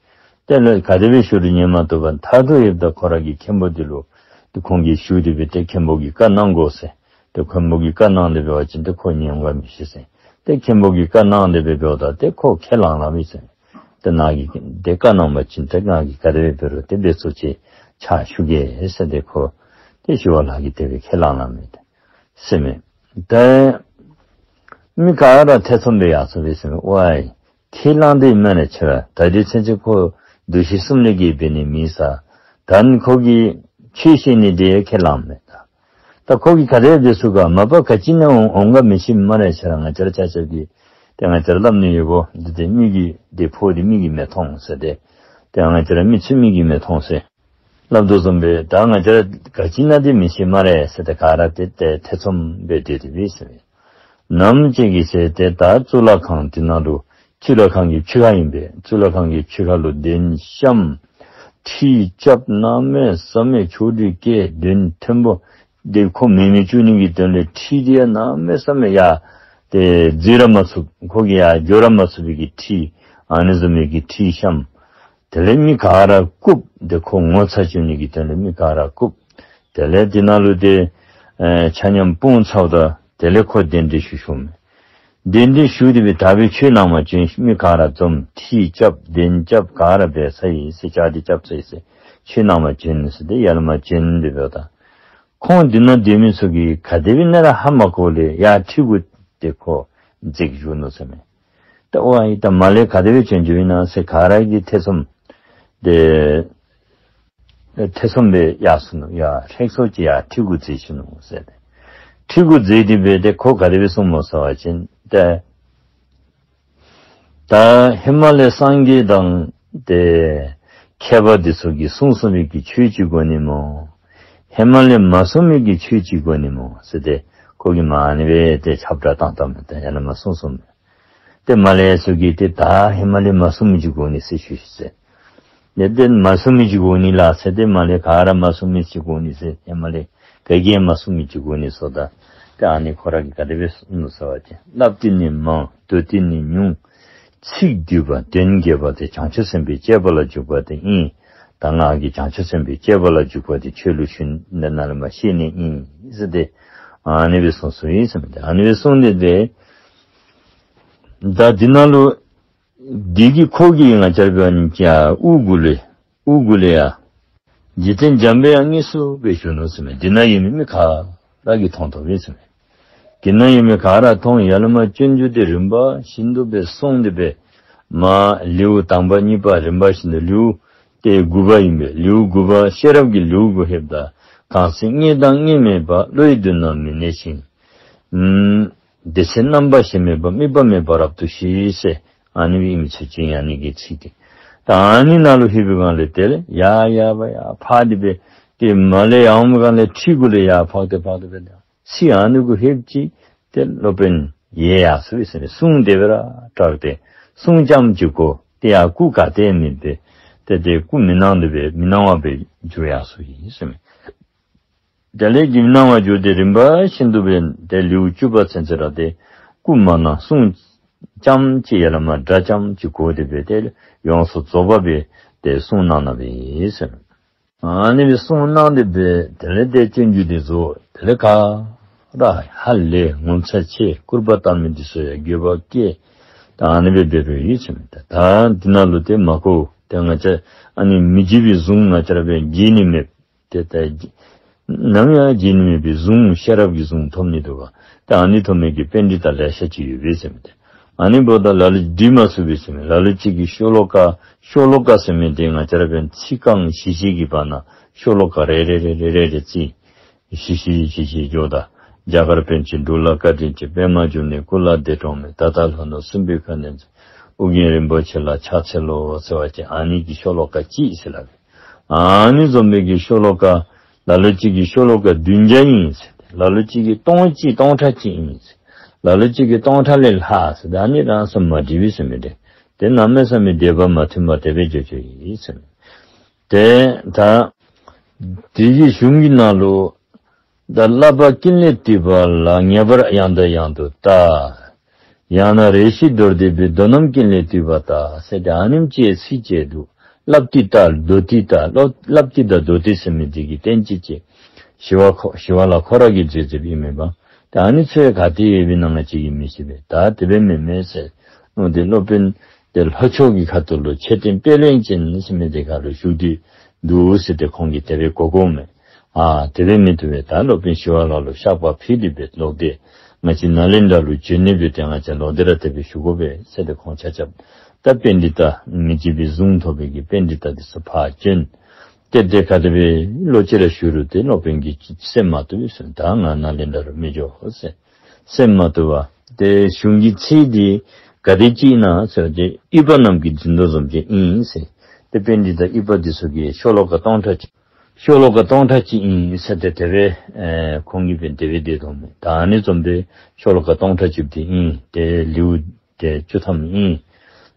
ཏེ་ལོག་ག་དེ་སྦེ་ཞུ་རུང་ཉན་མ་བཏུབ་པར་མཐར་ཐུག་ལྷོདཔ་ད་ཁོ་ར་གི་མཁན་པོ་འདི་ལུ་ཏེ་ཁོང་གིས་ཞུ་སྟེ་སྦེ་ཏེ་མཁན་པོ་གིས་བཀའ་གནང་དགོ་ཟེར། ཏེ་མཁན་པོ་གིས་བཀའ་གནང་སྟེ་འབད་བ་ཅིན་ཏེ་ཁོ་ཉན་དགོ་མི་ཤེས་ཟེར། ཏེ་མཁན་པོ་གིས་བཀའ་གནང་སྟེ་སྦེ་འབདཝ་ད་ཏེ་ཁོ་ཁས་བླངས་བླངསམ་ཨིན་ཟེར། ཏེ་ང་གིས་ཏེ་བཀའ་གནང་པ་ཅིན་ཏེ་ང་གིས་ག་དེ་སྦེ་འབད་རུང་ཏེ་འབད་ཚུགསཔ་ཅིག་ཕྱག་ཞུ་གེ་ཟེར་ཏེ་ཁོ་ཏེ་ཞི་བ་ལྷ་གིས་དེ་སྦེ་ཁས་བླངས་བླངསམ་ཨིན་ཟེར་མས། ཏེ་མི་ག་ར་ཐེ་ཚོམ་སྦེ་ཡར་སོང་སྦེ་ཟེར་མས། ཝའི་ཁས་བླངས་ཏེ་མེན་ན་ཁྱོད་ར། ད་རེས་ཚུན་ཚོད་ཁོ་བདུད་བཞི་གསུམ་ལས་ཀྱི་འབད་ནི་མེད་ས། ད་ནི་ཁོ་གིས་ཆོས་བཤད་ནི་དེ་ཁས་བླངས་མས། ད་ད་ཁོ་གིས་ག་དེ་འབད་ཚུགས་ག། མ་པ་ག་ཅི་ནང་འོང་འོང་ག་མི་ཤེས་སྨ་རེ། ཁྱོད་ར་ང་བཅས་ར་ཆ་ཁྱབ་ཀྱིས་ཏེ་ང་བཅས་ར་སླབ་ནི་ཡོདཔ་འོང་། འདི་ཏེ་མིག་གིས་ཏེ་ཕོ་འདི་མིག་གིས་མི་མཐོང་ཟེར་ཏེ་ཏེ་ང་བཅས་ར་མི་ཚུ་མིག་གིས་མི་མཐོང་ཟེར་སླབ་དོ་བཟུམ་སྦེ་ད་ང་བཅས་ར་ག་ཅི་ནང་འདི་མི་ཤེས་སྨ་རེ་ཟེར་ཏེ་ག་ར་ཏེ་ཏེ་ཐེ་ཚོམ་སྦེ་སྡོད་དེ་སྦེ་ཟེར་མས། ནམ་ཅིག་གི་ཚེ་ཏེ་ད་གཙུག་ལག་ཁང་འདི་ནང་ལུ་གཙུག་ལག་ཁང་གི་ཕྱི་ཁ་ཨིན་པས། གཙུག་ལག་ཁང་གི་ཕྱི་ཁ་ལུ་གདན་བཤམས། ཁྲི་རྐྱབ། གནམ་མེད་ས་མེད་ཆོས་ཁྲི་བཀལ། གདན་མཐོན་པོ་འདི་ཁོ་མེ་མེ་བཅུག་ནི་གི་དོན་ལས་ཁྲི་འདི་ཡང་གནམ་མེད་ས་མེད་ཡར་ཏེ་འཛེགས་ར་མ་ཚུགས། ཁོ་གིས་ཡར་འགྱོ་ར་མ་ཚུགས་པའི་གི་ཁྲི་ཨ་ནི་བཟུམ་མའི་གི་ཁྲི་བཤམས། དེ་ལས་མི་ག་ར་བཀུག། ཏེ་ཁོ་ངོ་ཚ་བཅུག་ནི་གི་དོན་ལས་མི་ག་ར་བཀུག། དེ་ལས་འདི་ནང་ལུ་ཏེ་ཨེ་ཆ་མཉམ་སྤུངས་ཚརཝ་ད་དེ་ལས་ཁོ་གདན་འདྲེན་ཞུ་ཞུཝ་མས། གདན་འདྲེན་ཞུ་སྟེ་སྦེ་ད་སྦེ་ཆོས་གནང་བར་བྱོན། མི་ག་ར་འཛོམས། ཁྲི་རྐྱབ། གདན་རྐྱབ། ག་ར་འབད་ཚར་ཡི་ཟེར། ཕྱག་འདི་རྐྱབ་ཚར་ཡི་ཟེར། ཆོས་གནང་བར་བྱོན་ཟེར་ཏེ་ཡར་ལས་མར་བྱོན་ཏེ་འབདཝ་ད་ཁོང་འདི་ནང་སྡོད་མི་ཚུ་གིས་ག་དེ་སྦེ་ཨིན་ན་ར་ཧ་མ་གོ་ལས་ཡར་ཁྲི་གུ་ཏེ་ཁོ་འཛེགས་བཞུགས་ནུག་ཟེར་མས། ད་ཝའི་ཨིན་ད་མར་ལས་ག་དེ་སྦེ་བྱོན་བྱོནམ་ཨིན་ན་ཟེར་ག་ར་གིས་ཐེ་ཚོམ་ཏེ་ཐེ་ཚོམ་སྦེ་ཡར་སོང་ནུག། ཡ་ཧྲེག་སོ་ཅིག་ཡར་ཁྲི་གུ་འཛེགས་བཞུགས་ནུག་ཟེར་ཏེ། ཁྲི་གུ་འཛེགས་ཏེ་སྦེ་ཏེ་ཁོ་ག་དེ་སྦེ་གསུངམ་སྨོ་ཟེར་བ་ཅིན་ཏེ་ད་ཧེ་མ་ལས་སངས་རྒྱས་དང་ཏེ་མཁས་པ་འདི་ཚུ་གིས་གསུངས་གསུངས་མི་གི་ཆོས་ཅིག་དགོ་ནི་སྨོ། ཧེ་མ་ལས་མ་གསུངས་མི་གི་ཆོས་ཅིག་དགོ་ནི་སྨོ་ཟེར་ཏེ་ཁོ་གིས་མར་ཨ་ནི་སྦེ་ཏེ་ཁྱབ་བསྒྲགས་བཏང་བཏངམ་མས། ཏེ་ཡར་ལས་མར་གསུངས་གསུངས་མས། ཏེ་མར་ལས་ཚུ་གིས་ཏེ་ད་ཧེ་མ་ལས་མ་གསུང་མི་ཅིག་དགོ་ནི་ཟེར་ཞུ་ཞུ་ཟེར། ཏེ་ཏེ་མ་གསུང་མི་ཅིག་དགོ་ནི་ལགས་ཟེར། ཏེ་མར་ལས་ག་ར་མ་གསུང་མི་ཅིག་དགོ་ནི་ཟེར། ཧེ་མ་ལས་ག་གིས་མ་གསུང་མི་ཅིག་དགོ་ནི་ཟེརཝ་ད། ཏེ་ཨ་ནི་ཁོ་ར་གིས་ག་དེ་སྦེ་གསུངས་ནུག་ཟེར་བ་ཅིན། བསླབ་དེ་ནི་མང་། མདོ་དེ་ནི་ཉུང་། ཚིག་བསྡུས་པ་དོན་རྒྱས་པ་དེ། བྱང་ཆུབ་སེམས་དཔའི་སྤྱད་པ་ལ་འཇུག་པ་དེ་ཨིན། ད་ང་གིས་བྱང་ཆུབ་སེམས་དཔའི་སྤྱད་པ་ལ་འཇུག་པ་དེ་ཁྱོད་ལུ་ཞུ་ནི་ནང་ལས་མར་བཤད་ནི་ཨིན་ཟེར་ཏེ། ཨ་ནི་སྦེ་གསུངས་གསུངསམ་ཨིན་ཟེར་མས། ཨ་ནི་སྦེ་གསུངས་ཏེ་ཏེ། ད་འདི་ནང་ལུ་འདི་གིས་ཁོ་གིས་ང་བཅས་ར་འབད་བ་ཅིན་ཡར་དབུ་གུ་ལས་དབུ་གུ་ལས་ཡར་འཇིག་རྟེན་འཇམ་པའི་དབྱངས་དངོས་སུ་སྦེ་ཞུ་ནུག་ཟེར་མས། འདི་ན་ཡོད་མི་མི་ག་ར་གིས་མཐོང་དོ་ཟེར་མས། འདི་ན་ཡོད་མི་ག་ར་མཐོང་། ཡར་ལས་མར་སྤྱོད་འཇུག་དེ་རིམ་པ་བཞིན་དུ་སྦེ་གསུངས་ཏེ་སྦེ། མར་ལེའུ་དང་པ་གཉིས་པ་རིམ་པ་བཞིན་དུ་ལེའུ་ཏེ་དགུ་པ་ཨིན་པས། ལེའུ་དགུ་པ་ཤེས་རབ་ཀྱི་ལེའུ་གུ་ལྷོདཔ་ད། གང་ཚེ་རྙེད་དང་རྙེད་མེད་པ། བློ་ཡི་མདུན་ན་མི་གནས་ཤིང་། ཨུམ། དེ་ཚེ་རྣམ་པ་གཞན་མེད་པ། དམིགས་པ་མེད་པར་རབ་ཏུ་ཞི་ཟེར། ཨ་ནི་སྦེ་ཨིནམ་ཚུལ་ཅིག་ཨ་ནི་གི་ཚིག་དེ། ད་ཨ་ནི་ནང་ལུ་ལྷོད་པའི་སྒང་ལས་དེ་ལས་ཡར་ཡར་བ་ཡར་འཕར་ཏེ་སྦེ། ཏེ་མར་ལས་ཡར་འོང་པའི་སྒང་ལས་ཁྲི་གུ་ལས་ཡར་འཕར་ཏེ་འཕར་ཏེ་སྦེ་ད་ཚིག་ཨ་ནི་གུ་ལྷོདཔ་ཅིག་ཏེ་སློབ་དཔོན་ཡལ་ཡར་སོང་ཡི་ཟེར་མས། གསུང་དེ་སྦེ་ར་དྲག་སྟེ་གསུང་རྐྱངམ་ཅིག་གོ། ཏེ་ཡར་སྐུ་ག་ཏེ་མེད་པས། ཏེ་ཏེ་སྐུ་མི་སྣང་དེ་སྦེ་མི་སྣང་བ་སྦེ་འགྱུར་ཡར་སོང་ཡི་ཟེར་མས། དེ་ལས་མི་སྣང་བར་གྱུར་ཏེ་རིམ་པ་བཞིན་དུ་སྦེ་ཏེ་ལེའུ་བཅུ་པ་ཚུན་ཚོད་ར་ཏེ་སྐུ་མ་སྣང་གསུང་རྐྱངམ་ཅིག་ཡར་ལས་མར་སྒྲ་རྐྱངམ་ཅིག་གོ་སྟེ་སྦེ་ཏེ་ཡོངས་སུ་རྫོགས་པ་སྦེ་ཏེ་གསུངས་གནང་གནངམ་ཨིན་ཟེར། ཨ་ནི་སྦེ་གསུངས་གནང་སྟེ་སྦེ་དེ་ལས་ཏེ་སྤྱོད་འཇུག་དེ་རྫོགས། དེ་ལས་ག་ར་ཧ་ལས་ངོ་མཚར་ཆེ། སྐུར་པ་བཏང་མི་དེ་ཚུ་ཡང་འགྱོད་པ་སྐྱེས། ད་ཨ་ནི་སྦེ་འབད་འབདཝ་ཨིན་ཟེར་མས། ད་ད་འདི་ནང་ལུ་ཏེ་མ་གོ་ཏེ་ང་བཅས་ཨ་ནི་མི་བརྗེད་པའི་གཟུངས་ང་བཅས་ར་སྦེ་བརྗེད་ནི་མེད། ཏེ་ད་ནམ་ཡང་བརྗེད་ནི་མེད་པའི་གཟུངས་ཤེས་རབ་ཀྱི་གཟུངས་ཐོབ་ནི་འདུག་པ། ཏེ་ཨ་ནི་ཐོབ་མི་གི་པཎྜི་ཏ་ལེ་ཤ་ཅིག་ཡོད་པས་ཟེར་མས། ཏེ་ཨ་ནི་འབདཝ་ད་ལ་ལུ་འདི་མ་ཚུགས་པས་ཟེར་མས། ལ་ལུ་ཅིག་གིས་ཤོ་ལོ་ཀ་ཤོ་ལོ་ཀ་ཟེར་མི་དེ་ང་བཅས་ར་འབདན་ཚིག་རྐང་བཞི་བཞི་གི་བར་ན་ཤོ་ལོ་ཀ་རེ་རེ་རེ་རེ་རེ་རེ་བརྩི། བཞི་བཞི་བཞི་བཞི་འགྱོཝ་ད། རྒྱ་གར་པཎ་ཆེན་འབྲུག་ལ་བཀའ་དྲིན་ཆེ། པདྨ་འབྱུང་གནས་སྐུ་ལ་འདས་གྲོངས་མེད། ད་ལྟ་ལྷོ་ནུབ་སྲིན་པོའི་ཁ་གནོན་མཛད། ཨོ་རྒྱན་རིན་པོ་ཆེ་ལ་ཕྱག་འཚལ་ལོ་ཟེར་བ་ཅིན་ཨ་ནི་གི་ཤོ་ལོ་ཀ་གཅིག་ཟེར་སླབ་པས། ཨ་ནི་བཟུམ་སྦེ་གི་ཤོ་ལོ་ཀ་ལ་ལུ་ཅིག་གིས་ཤོ་ལོ་ཀ་བདུན་བརྒྱ་ཨིན་ཟེར། ལ་ལུ་ཅིག་གིས་སྟོང་གཅིག་སྟོང་ཕྲག་གཅིག་ཨིན་ཟེར། ལ་ལུ་ཅིག་གིས་སྟོང་ཕྲག་ལས་ལྷག་ཟེར། ད་ཨ་ནི་རང་སོ་མ་འགྲིག་པས་ཟེར་མི་དེ། ཏེ་གནམ་མེད་ས་མེད་སྡེ་པ་མ་མཐུན་པ་དེ་སྦེ་འགྱོ་འགྱོཝ་ཨིན་ཟེར་མས། ཏེ་ད་དེ་གི་གཞུང་གི་ནང་ལུ་ད་བསླབ་པ་ཀུན་ལས་བཏུས་པ་ལ། ངེས་པར་ཡང་དང་ཡང་དུ་བལྟ། ཡང་ན་རེ་ཞིག་མདོར་བསྡུས་པའི། མདོ་རྣམས་ཀུན་ལས་བཏུས་པ་ལྟ། ཟེར་ཏེ་ཨ་ནེམ་ཅིག་ཚིག་ཅིག་འདུག། བསླབ་བཏུས་ལྟ། མདོར་བསྡུས་ལྟ། བསླབ་བསླབ་བཏུས་དང་མདོར་བསྡུས་ཟེར་མི་དེ་གི་བསྟན་བཅོས་ཅིག་ཞི་བ་ཁོ་ཞི་བ་ལྷ་ཁོ་ར་གིས་མཛད་མཛདཔ་ཨིན་མས་པ། ད་ཨ་ནི་ཚུ་ག་ཏེ་ཡོདཔ་ཨིན་ན་ང་བཅས་ཀྱིས་མི་ཤེས་པས། ད་དེ་སྦེ་མེན་མས་ཟེར། ཨོ་དེ་སློབ་དཔོན་དེ་ལྷོ་ཕྱོགས་ཀྱི་ཁ་ཐུག་ལུ་མཆོད་རྟེན་དཔལ་ལྡན་ཅན་ཟེར་མི་དེ་ཁར་ལུ་བཞུགས་ཏེ་འདུག་ཟེར་ཏེ་ཁོང་གིས་དེ་སྦེ་གོ་གོཝ་མས། ཨ་དེ་སྦེ་མི་བཏུབ་པས། ད་སློབ་དཔོན་ཞི་བ་ལྷ་ལུ་བཤགས་པ་ཕུལ་ཏེ་སྦེ་ལོག་སྟེ་ང་བཅས་ནཱ་ལེནྡྲ་ལུ་བྱོན་ནི་སྦེ་ཏེ་ང་བཅས་ལོག་སྟེ་ར་དེ་སྦེ་བཞུགས་དགོ་པས་ཟེར་ཏེ་ཁོང་ཆ་ཁྱབ་ད་པཎྜི་ཏ་མི་བརྗེད་པའི་གཟུངས་ཐོབ་པའི་གི་པཎྜི་ཏ་དེ་ཚུ་ཕར་བྱོན། ཏེ་དེ་ག་དེ་སྦེ་ལོག་ཅི་ར་ཞུ་རུང་ཏེ་སློབ་དཔོན་གྱིས་སེམས་མ་བཏུབ་པས་ཟེར། ད་ང་ནཱ་ལེནྡྲ་ལུ་མི་འགྱོ་ཟེར། སེམས་མ་བཏུབ་པར་ཏེ་གཞུང་གི་ཚིག་འདི་ག་དེ་ཅིག་ཨིན་ན་ཟེར་ཏེ་ཨུཏྤལ་རྣམས་ཀྱིས་འཛིན་དོ་བཟུམ་ཅིག་ཨིན་ཟེར། ཏེ་པཎྜི་ཏ་ཨུཏྤལ་འདི་ཚུ་གིས་ཤོ་ལོ་ཀ་སྟོང་ཕྲག་གཅིག་ཤོ་ལོ་ཀ་སྟོང་ཕྲག་གཅིག་ཨིན་ཟེར་ཏེ་དེ་སྦེ་ཨེ་ཁོང་གིས་སྦེ་དེ་སྦེ་དེ་དོ་མས། ད་ཨ་ནི་བཟུམ་སྦེ་ཤོ་ལོ་ཀ་སྟོང་ཕྲག་གཅིག་དེ་ཨིན། ཏེ་ལེའུ་ཏེ་བཅུ་ཐམ་ཨིན།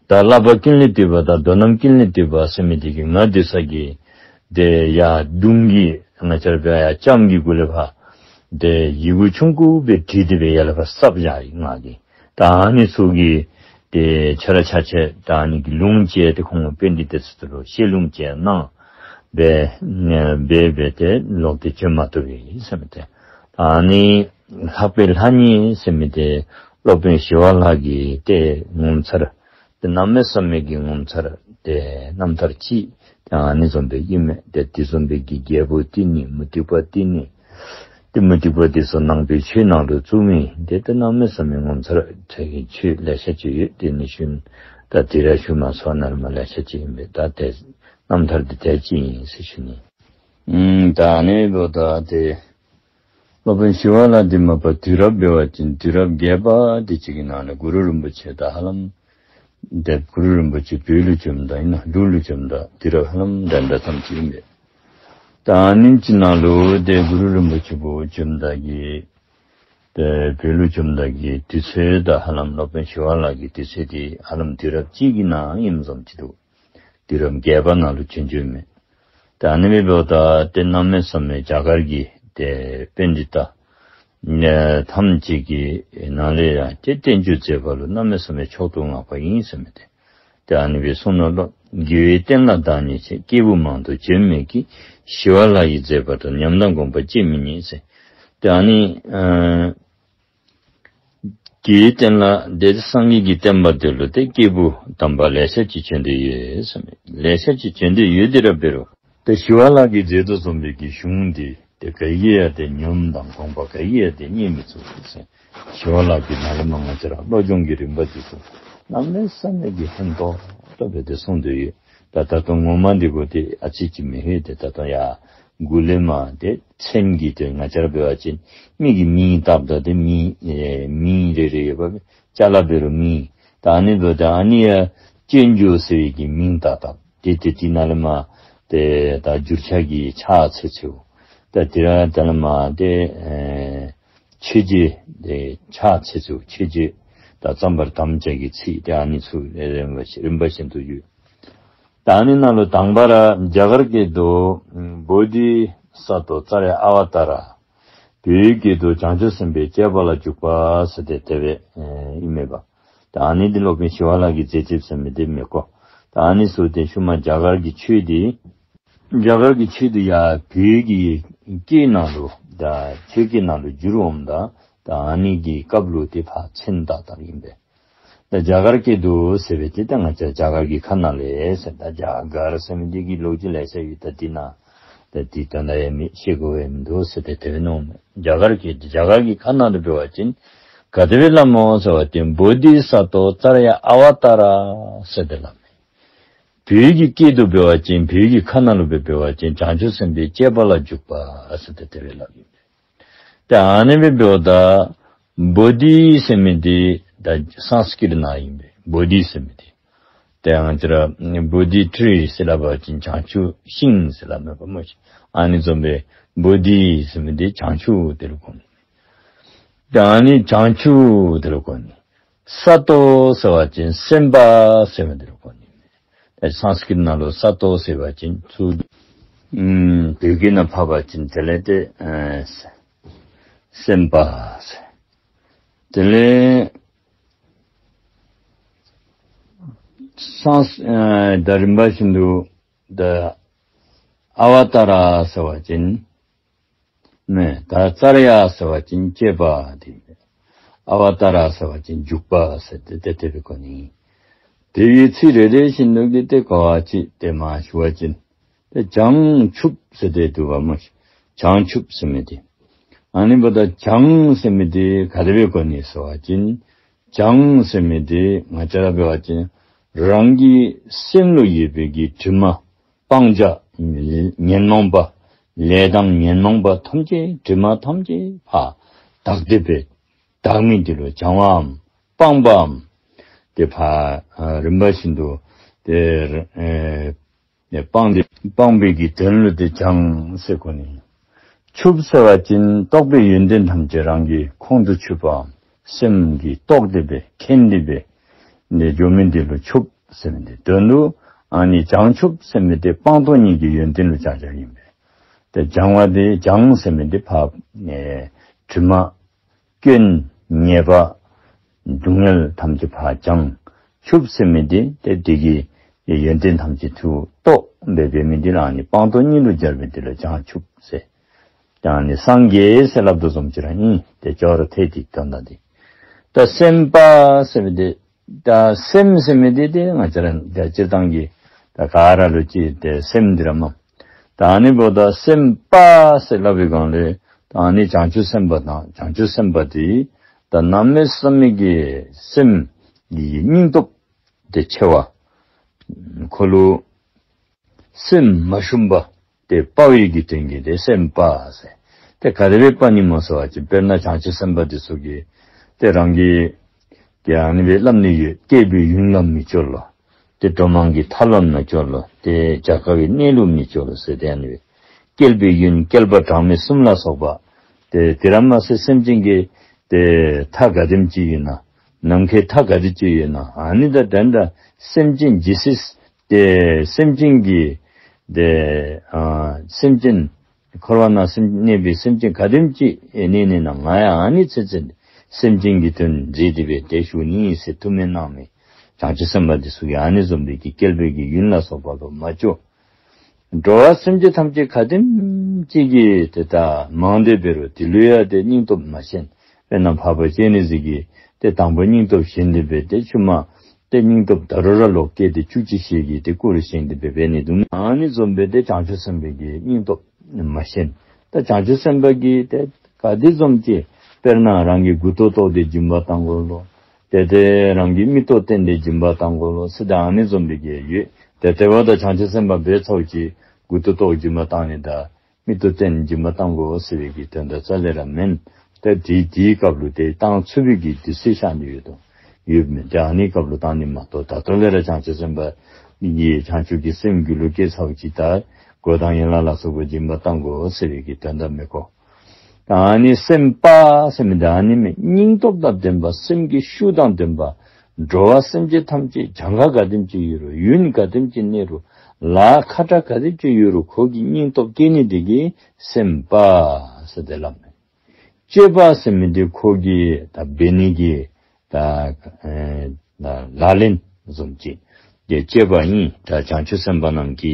ད་བསླབ་པ་ཀུན་ལས་བཏུས་པ་དང་མདོ་རྣམས་ཀུན་ལས་བཏུས་པ་ཟེར་མི་དེ་གིས་ང་འདི་ཚུ་གིས་ཏེ་ཡར་མདུང་གི་ང་བཅས་ར་འབད་ཡར་ལྕམ་གྱི་གུ་ལས་ཕར་ཏེ་ཡི་གུ་ཆུང་ཀུ་སྦེ་བྲིས་ཏེ་སྦེ་ཡར་ལས་ཕར་གསརཔ་བཞག་ཡི་ང་གིས། ད་ཨ་ནི་ཚུ་གིས་ཏེ་ཆ་ར་ཆ་ཆེ་ད་ཨ་ནི་གི་ལུང་བཅས་ཏེ་ཁོང་པཎྜི་ཏ་ཚུ་ལུ་བཤད་ལུང་བཅས་གནང་སྦེ་སྦེ་སྦེ་ཏེ་ལོག་སྟེ་བྱོན་མ་བཏུབ་པས་ཟེར་མས། ཏེ་ཨ་ནི་ལྷག་པའི་ལྷ་ཉིད་ཟེར་མི་དེ་སློབ་དཔོན་ཞི་བ་ལྷ་གི་ཏེ་ངོ་མཚར་ཏེ་གནམ་མེད་ས་མེད་ཀྱི་ངོ་མཚར་ཏེ་རྣམ་ཐར་ཅིག་ཏེ་ཨ་ནི་བཟུམ་སྦེ་ཨིན་མས། ཏེ་དེ་བཟུམ་སྦེ་གི་རྒྱལ་པོ་དེ་ནི་མུ་སྟེགས་པ་དེ་ནི་ཏེ་མུ་སྟེགས་པ་དེ་ཚུ་ནང་པའི་ཆོས་ནང་ལུ་བཙུགས་མི་ཏེ་ཏེ་གནམ་མེད་ས་མེད་ངོ་མཚར་ཆེ་གི་ཆོས་ལེ་ཤ་ཅིག་ཡོད། ཏེ་ཨ་ནི་ཤུལ་ད་དེ་ར་ཞུ་མ་ཚུགས་ནཱ་ལས་མར་ལེ་ཤ་ཅིག་ཨིན་པས། ད་ཏེ་རྣམ་ཐར་འདི་དེ་ཅིག་ཨིན་ཟེར་ཞུ་ནི། ཨུམ་ད་ཨ་ནི་འབདཝ་ད་ཏེ་སློབ་དཔོན་ཞི་བ་ལྷ་འདི་མ་པ་དུས་རབས་འབད་བ་ཅིན་དུས་རབས་བརྒྱད་པ་དེ་ཅིག་གི་ནང་ལས་གུ་རུ་རིན་པོ་ཆེ་དང་ཧ་ལམ་ཏེ་གུ་རུ་རིན་པོ་ཆེ་བོད་ལུ་བྱོནམ་ད་ཨིན་ན་འབྲུག་ལུ་བྱོནམ་ད་དུས་རབས་ཧ་ལམ་འདྲ་འདྲ་ཙམ་ཅིག་ཨིན་པས། ད་ཨ་ནེམ་ཅིག་ནང་ལུ་ཏེ་གུ་རུ་རིན་པོ་ཆེ་བོད་བྱོནམ་ད་གི་ ཏེ་བོད་ལུ་བྱོནམ་ད་གི་དུས་ཚོད་དང་ཧ་ལམ་སློབ་དཔོན་ཞི་བ་ལྷ་གི་དུས་ཚོད་འདི་ཧ་ལམ་དུས་རབས་གཅིག་གི་ནང་ཨིནམ་བཟུམ་ཅིག་འདུག། དུས་རབས་བརྒྱད་པ་ནང་ལུ་བྱོན་བྱོནམ་མས། ད་ཨ་ནི་འབདཝ་ད་ཏེ་གནམ་མེད་ས་མེད་རྒྱ་གར་གྱི་ཏེ་པཎྜི་ཏ་ཐམས་ཅད་ཀྱི་ནང་ལས་ཡང་ཏེ་བསྟན་བཅོས་མཛད་པ་ལུ་གནམ་མེད་ས་མེད་མཆོག་ཏུ་བསྔགས་པ་ཨིན་ཟེར་མི་འདི། ཏེ་ཨ་ནི་སྦེ་གསུངས་ནུག་ལོ། རྒྱུའི་བསྟན་ལ་བདག་ཉིད་ཆེ། སྐྱེས་བུ་མང་དུ་བྱོན་མོད་ཀྱི། ཞི་བ་ལྷ་ཡིས་མཛད་པ་ལྟར། ཉམས་དང་དགོངས་པ་བརྗེད་མི་ཉན་ཟེར། ཏེ་ཨ་ནི་ཨ་རྒྱུའི་བསྟན་ལ་ཏེ་སངས་རྒྱས་ཀྱི་བསྟན་པ་འདི་ལུ་ཏེ་སྐྱེས་བུ་དམ་པ་ལེ་ཤ་ཅིག་བྱོན་ཏེ་ཡོད་ཟེར་མས། ལེ་ཤ་ཅིག་བྱོན་ཏེ་ཡོད་དེ་ར་འབད་རུང་ཏེ་ཞི་བ་ལྷ་གིས་མཛད་དོ་བཟུམ་སྦེ་གི་གཞུང་འདི་ཏེ་ག་གིས་ཡང་ཏེ་ཉམས་དང་དགོངས་པ་ག་གིས་ཡང་ཏེ་རྙེད་མི་ཚུགས་ཟེར། ཞི་བ་ལྷ་གི་ནང་ལས་མར་ང་བཅས་ར་བློ་སྦྱོང་གི་རིམ་པ་འདི་ཚུ་གནམ་མེད་ས་མེད་ཀྱི་ཕན་ཐོགས་ཏོག་ཏོ་སྦེ་ཏེ་གསུངས་ཏེ་ཡོད། ད་ད་ལྟོ་ངོ་མ་འདི་གུ་ཏེ་ཨ་ཙི་ཅིག་མི་ལྷོད་དེ། ད་ལྟོ་ཡར་མགུ་ལས་མར་ཏེ་མཚན་གྱི་ཏེ་ང་བཅས་ར་འབད་བ་ཅིན་མི་གི་མིང་བཏགས་ད་ཏེ་མིང་ཨེ་མིང་རེ་རེ་ཡོདཔ་སྦེ་ཅ་ལ་འབད་རུང་མིང་། ད་ཨ་ནི་འབདཝ་ད་ཨ་ནི་ཡང་སྤྱོད་འཇུག་ཟེར་བའི་གི་མིང་བཏགས་ད་ཏེ་ཏེ་དེ་ནང་ལས་མར་ཏེ་ད་འགྱུར་ཕྱག་གི་ཕྱག་འཚལ་ཚུལ། ད་དེ་ར་ད་ལས་མར་ཏེ་ཨེ་མཆོད་བརྗོད་ཏེ་ཕྱག་འཚལ་ཚུལ། མཆོད་བརྗོད་དང་བརྩམ་པར་དམ་བཅའ་གི་ཚིག་ཏེ་ཨ་ནི་ཚུ་རིམ་པ་བཞིན་དུ་ཡོད། ད་ཨ་ནི་ནང་ལུ་དང་པ་ར་རྒྱ་གར་སྐད་དུ་བོ་དྷི་ས་ཏྭ་ཙརྱ་ཨ་བ་ཏཱ་ར། བོད་སྐད་དུ་བྱང་ཆུབ་སེམས་དཔའི་སྤྱད་པ་ལ་འཇུག་པ་ཟེར་ཏེ་དེ་སྦེ་ཨིན་མས་པ། ད་ཨ་ནི་འདི་སློབ་དཔོན་ཞི་བ་ལྷ་གིས་མཛད་མཛདཔ་ཟེར་མི་འདི་མེན་གོ། ད་ཨ་ནི་ཚུ་ཏེ་ཤུལ་མ་རྒྱ་གར་གྱི་ཆོས་འདི་རྒྱ་གར་གྱི་ཆོས་འདི་ཡར་བོད་ཀྱི་སྐད་ནང་ལུ་ད་ཆོས་སྐད་ནང་ལུ་བསྒྱུར་འོངམ་ད་ད་ཨ་ནི་གི་སྐབས་ལུ་ཏེ་ཕར་མཚན་བཏགས་བཏགསཔ་ཨིན་པས། ད་རྒྱ་གར་སྐད་དུ་ཟེར་བའི་ཏེ་ད་ང་བཅས་རྒྱ་གར་གྱི་ཁ་ནང་ལས་ཟེར། ད་རྒྱ་གར་ཟེར་མི་འདི་གི་ལོ་རྒྱུས་ལེ་ཤ་ཡོད། ད་འདི་ནང་ད་འདི་དོན་དག་ཡང་མི་ཤེས་དགོ་པའི་མིན་འདུག་ཟེར་ཏེ་དེ་སྦེ་མནོཝ་མས། རྒྱ་གར་སྐད་དུ་རྒྱ་གར་གྱི་ཁ་ནང་དུ་འབད་བ་ཅིན་ག་དེ་སྦེ་སླབ་སྨོ་ཟེར་བ་ཅིན་བོ་དྷི་ས་ཏྭ་ཙརྱ་ཨ་བ་ཏཱ་ར་ཟེར་ཏེ་སླབ་མས། བོད་ཀྱི་སྐད་དུ་འབད་བ་ཅིན་བོད་ཀྱི་ཁ་ནང་ལུ་འབད་འབད་བ་ཅིན་བྱང་ཆུབ་སེམས་དཔའི་སྤྱད་པ་ལ་འཇུག་པ་ཟེར་ཏེ་དེ་སྦེ་སླབ་ཨིན་པས། ཏེ་ཨ་ནི་སྦེ་འབདཝ་ད་བོ་དྷི་ཟེར་མི་འདི་ད་སཾསྐྲྀཏ་ནང་ཨིན་པས། བོ་དྷི་ཟེར་མི་འདི་ཏེ་ང་བཅས་ར་བོ་དྷི་ཊི་རི་ཟེར་སླབ་པ་ཅིན་བྱང་ཆུབ་ཤིང་ཟེར་སླབ་མས་པ་སྨོ་ཤིག། ཨ་ནི་བཟུམ་སྦེ་བོ་དྷི་ཟེར་མི་འདི་བྱང་ཆུབ་དེ་ལུ་གོ་ནི། ཏེ་ཨ་ནི་བྱང་ཆུབ་དེ་ལུ་གོ་ནི། ས་ཏྭ་ཟེར་བ་ཅིན་སེམས་དཔའ་ཟེར་མི་འདི་ལུ་གོ་ནི། ཏེ་སཾསྐྲྀཏ་ནང་ལུ་ས་ཏྭ་ཟེར་བ་ཅིན་ཚུར་ཨམ་བོད་སྐད་ནང་ཕབ་པ་ཅིན་དེ་ལས་ཏེ་ཨེ་སེམས་དཔའ་ཟེར། དེ་ལས་སཾསྐྲྀཏ་ཨེ་ད་རིམ་པ་བཞིན་དུ་ད་ཨ་བ་ཏཱ་ར་ཟེར་བ་ཅིན་མེན། ད་ཙརྱ་ཟེར་བ་ཅིན་སྤྱད་པ་འདི། ཨ་བ་ཏཱ་ར་ཟེར་བ་ཅིན་འཇུག་པ་ཟེར་ཏེ་ཏེ་དེ་སྦེ་གོ་ནི། དེ་གི་ཚིག་རེ་རེ་བཞིན་དུ་གི་ཏེ་གོ་བ་ཅིན་ཏེ་མར་ཞུ་བ་ཅིན་ཏེ་བྱང་ཆུབ་ཟེར་ཏེ་འདུག་པ་སྨོ་ཤིག། བྱང་ཆུབ་ཟེར་མི་འདི། ཨ་ནི་འབདཝ་ད་བྱང་ཟེར་མི་འདི་ག་དེ་སྦེ་གོ་ནི་ཟེར་བ་ཅིན་བྱང་ཟེར་མི་འདི་ང་བཅས་ར་འབད་བ་ཅིན་རང་གི་སེམས་ལུ་ཡོད་པའི་གི་དྲི་མ་སྤང་བྱ་ཉོན་མོངས་པ་ལས་དང་ཉོན་མོངས་པ་ཐམས་ཅད་དྲི་མ་ཐམས་ཅད་ཕར་དག་སྟེ་སྦེ་དག་མི་འདི་ལུ་བྱང་བའམ་སྤང་བའམ་ཏེ་ཕར་ཨ་རིམ་པ་བཞིན་དུ་ཏེ་ཨེ་ཏེ་སྤང་སྟེ་སྤང་བའི་གི་དོན་ལུ་ཏེ་བྱང་ཟེར་གོ་ནི། ཆུབ་ཟེར་བ་ཅིན་རྟོགས་པའི་ཡོན་ཏན་ཐམས་ཅད་རང་གི་ཁོང་དུ་ཆུད་པའམ་སེམས་ཀྱིས་རྟོགས་ཏེ་སྦེ་མཁྱེན་ཏེ་སྦེ་ཏེ་འགྱོ་མི་འདི་ལུ་ཆུབ་ཟེར་མི་འདི། དོན་དུ་ཨ་ནི་བྱང་ཆུབ་ཟེར་མི་འདི་སྤངས་རྟོགས་གཉིས་ཀྱི་ཡོན་ཏན་ལུ་བྱང་ཆུབ་ཨིན་པས། ཏེ་བྱང་བ་འདི་བྱང་ཟེར་མི་འདི་ཕར་ཨེ་དྲི་མ་སྐྱོན་ཉེས་པ་སྡུག་བསྔལ་ཐམས་ཅད་ཕར་བྱང་། ཆུབ་ཟེར་མི་འདི་ཏེ་དེ་གི་ཡོན་ཏན་ཐམས་ཅད་ཚུ་རྟོགས་སྦེ་འབད་མི་འདི་ལུ་ཨ་ནི་སྤངས་རྟོགས་གཉིས་ལུ་སྦྱར་བའི་འདི་ལུ་བྱང་ཆུབ་ཟེར། ད་ཨ་ནི་སངས་རྒྱས་ཟེར་སླབ་དོ་བཟུམ་ཅིག་ར་ཨིན། ཏེ་ཅོག་ར་འཐད་དེ་དོན་དག་འདི། ད་སེམས་དཔའ་ཟེར་མི་འདི་ད་སེམས་ཟེར་མི་འདི་ཏེ་ང་བཅས་ར་ད་སྤྱིར་བཏང་གི་ད་ག་ར་ལུ་ཅིག་ཏེ་སེམས་འདི་ར་མས། ད་ཨ་ནི་འབདཝ་ད་སེམས་དཔའ་ཟེར་སླབ་པའི་སྒང་ལས་ད་ཨ་ནི་བྱང་ཆུབ་སེམས་དཔའ་དང་བྱང་ཆུབ་སེམས་དཔའ་འདི་ད་གནམ་མེད་ས་མེད་ཀྱི་སེམས་ཀྱི་སྙིང་སྟོབས་ཏེ་ཆེ་བ། ཁོ་ལུ་སེམས་མ་ཞུམ་པ་ཏེ་དཔའ་བའི་གི་དོན་གྱིས་ཏེ་སེམས་དཔའ་ཟེར། ཏེ་ག་དེ་སྦེ་དཔའ་ནི་སྨོ་ཟེར་བ་ཅིན་དཔེར་ན་བྱང་ཆུབ་སེམས་དཔའ་འདི་ཚུ་གིས་ཏེ་རང་གིས་ཏེ་ཨ་ནི་སྦེ་སླབ་ནི་ཡོད། བསྐལ་པའི་ཡུན་ལ་མི་སྐྱོ་ལོ། ཏེ་འགྲོ་མང་གི་མཐའ་ལ་མི་སྐྱོ་ལོ། ཏེ་རྒྱ་གར་གྱི་གནས་ལུ་མི་སྐྱོ་ལོ་ཟེར་ཏེ་ཨ་ནི་སྦེ་བསྐལ་པའི་ཡུན་བསྐལ་པ་གྲངས་མེད་གསུམ་ལ་སོགས་པ། ཏེ་དེ་ར་མ་ཚད་སེམས་ཅན་གྱི་ ཏེ་མཐའ་ག་དེམ་ཅིག་ཡོད་ན། ནམ་མཁའི་མཐའ་ག་དེམ་ཅིག་ཡོད་ན། ཨ་ནི་དང་འདྲ་འདྲ་སེམས་ཅན་ཇི་སྲིད་ཏེ་སེམས་ཅན་གྱི་ཏེ་ཨ་སེམས་ཅན་འཁོར་བ་ན་སེམས་གནས་པའི་སེམས་ཅན་ག་དེམ་ཅིག་གནས་ནི་ན། ང་ཡང་ཨ་ནི་ཚུན་ཚོད་སེམས་ཅན་གྱི་དོན་མཛད་དེ་སྦེ་ཏེ་བཞུགས་ནི་ཟེར་ཐུགས་སྨོན་གནང་མི་བྱང་ཆུབ་སེམས་དཔའ་འདི་ཚུ་གིས་ཨ་ནི་བཟུམ་སྦེ་གི་བསྐལ་པའི་གི་ཡུན་ལ་སོགས་པ་ལུ་མ་ལྕོགས། འགྲོ་བ་སེམས་ཅན་ཐམས་ཅད་ག་དེམ་ཅིག་གིས་ཏེ་ད་མང་སྟེ་འབད་རུང་དེ་ལུ་ཡང་ཏེ་སྙིང་སྟོབས་མ་ཞན། དཔེར་ན་འཕགས་པ་སྤྱན་རས་གཟིགས་ཀྱིས་ཏེ་དང་པོ་སྙིང་སྟོབས་ཞན་ཏེ་སྦེ་ཏེ་ཆུང་མ་ཏེ་སྙིང་སྟོབས་ད་རུང་ར་ལོ་བསྐལ་ཏེ་བཅུ་གཅིག་ཞལ་གྱི་ཏེ་སྐུ་རུ་བཞེངས་ཏེ་སྦེ་འབད་ནི་འདུག། ཨ་ནི་བཟུམ་སྦེ་ཏེ་བྱང་ཆུབ་སེམས་དཔའ་གི་སྙིང་སྟོབས་མ་ཞན། ད་བྱང་ཆུབ་སེམས་དཔའ་གིས་ཏེ་ག་དེ་བཟུམ་ཅིག་དཔེར་ན་རང་གི་མགུ་ཏོ་བཏོག་སྟེ་སྦྱིན་པ་གཏང་དགོ་ལོ། ཏེ་ཏེ་རང་གི་མིག་ཏོ་བཏོན་ཏེ་སྦྱིན་པ་གཏང་དགོ་ལོ་ཟེར་ད་ཨ་ནི་བཟུམ་སྦེ་གི་ཡོད། ཏེ་དེ་འབདཝ་ད་བྱང་ཆུབ་སེམས་དཔའ་འབད་ཚརཝ་ཅིག་མགུ་ཏོ་བཏོག་སྦྱིན་པ་གཏང་ནི་དང་མིག་ཏོ་བཏོན་སྦྱིན་པ་གཏང་དགོ་ཟེར་བའི་གི་དོན་དག་རྩ་ལས་ར་མེན། ཏེ་དེ་དེའི་སྐབས་ལུ་ཏེ་གཏང་ཚུགས་པའི་གི་དུས་ཚོད་ཤར་ནི་ཡོད་དོ། ཡོདཔ་མེན། ཏེ་ཨ་ནི་སྐབས་ལུ་གཏང་ནི་མ་གཏོགས་ད་ལྟོ་ལས་ར་བྱང་ཆུབ་སེམས་དཔའ་གི་བྱང་ཆུབ་ཀྱི་སེམས་རྒྱུད་ལུ་སྐྱེས་ཚརཝ་ཅིག་ད་གོས་དང་ཡན་ལག་ལ་སོགས་པ་སྦྱིན་པ་གཏང་དགོ་ཟེར་བའི་གི་དོན་དག་མེད་གོ། ད་ཨ་ནི་སེམས་དཔའ་ཟེར་མི་འདི་ཨ་ནི་མས། སྙིང་སྟོབས་དང་ལྡན་པ། སེམས་ཀྱི་ཤུགས་དང་ལྡན་པ། འགྲོ་བ་སེམས་ཅན་ཐམས་ཅད་གྱངས་ཁ་ག་དེམ་ཅིག་ཡོད་རུང་ཡུན་ག་དེམ་ཅིག་གནས་རུང་ལཱ་ཁག་དྲགས་ག་དེམ་ཅིག་ཡོད་རུང་ཁོ་གི་སྙིང་སྟོབས་སྐྱེད་ནི་འདི་གིས་སེམས་དཔའ་ཟེར་ཏེ་སླབ་མས། སྤྱོད་པ་ཟེར་མི་འདི་ཁོ་གི་ད་འབད་ནི་གི་ད་ཨེ་ད་ལག་ལེན་བཟུམ་ཅིག་གི་སྤྱོད་པ་ཨིན། ད་བྱང་ཆུབ་སེམས་དཔའ་རྣམས་ཀྱི་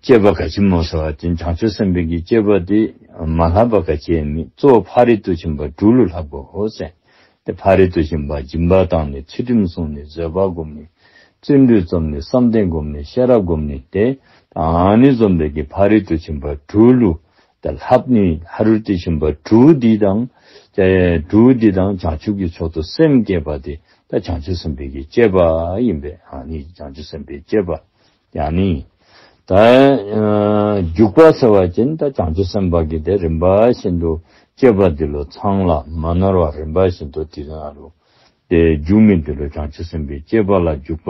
སྤྱོད་པ་ག་ཅི་སྨོ་ཟེར་བ་ཅིན་བྱང་ཆུབ་སེམས་དཔའི་གི་སྤྱོད་པ་འདི་མ་ལྷབ་པ་ག་ཅི་ཡང་མེད། གཙོ་བོ་ཕ་རོལ་ཏུ་ཕྱིན་པ་དྲུག་ལུ་ལྷབ་དགོ་ཟེར། ཏེ་ཕ་རོལ་ཏུ་ཕྱིན་པ་སྦྱིན་པ་གཏང་ནི། ཚུལ་ཁྲིམས་བསྲུང་ནི། བཟོད་པ་སྒོམ་ནི། བརྩོན་འགྲུས་རྩོམ་ནི། བསམ་གཏན་སྒོམ་ནི། ཤེས་རབ་སྒོམ་ནི། ཏེ་ཨ་ནི་བཟུམ་སྦེ་གི་ཕ་རོལ་ཏུ་ཕྱིན་པ་དྲུག་ལུ་ད་ལྷབ་ནི། ཕ་རོལ་ཏུ་ཕྱིན་པ་དྲུག་འདི་དང་ཏེ་དྲུག་འདི་དང་བྱང་ཆུབ་ཀྱི་མཆོག་ཏུ་སེམས་བསྐྱེད་པ་འདི་ད་བྱང་ཆུབ་སེམས་དཔའི་གི་སྤྱོད་པ་ཨིན་པས། ཨ་ནི་བྱང་ཆུབ་སེམས་དཔའི་སྤྱོད་པ། ཡང་ན་ད་ཨ་འཇུག་པ་ཟེར་བ་ཅིན་ད་བྱང་ཆུབ་སེམས་དཔའ་གིས་ཏེ་རིམ་པ་བཞིན་དུ་སྤྱོད་པ་འདི་ལུ་ཚང་ལ་མ་ནོར་བར་རིམ་པ་བཞིན་དུ་དེ་ནང་ལུ་ཏེ་འཇུག་མི་འདི་ལུ་བྱང་ཆུབ་སེམས་དཔའི་སྤྱོད་པ་ལ་འཇུག་པ་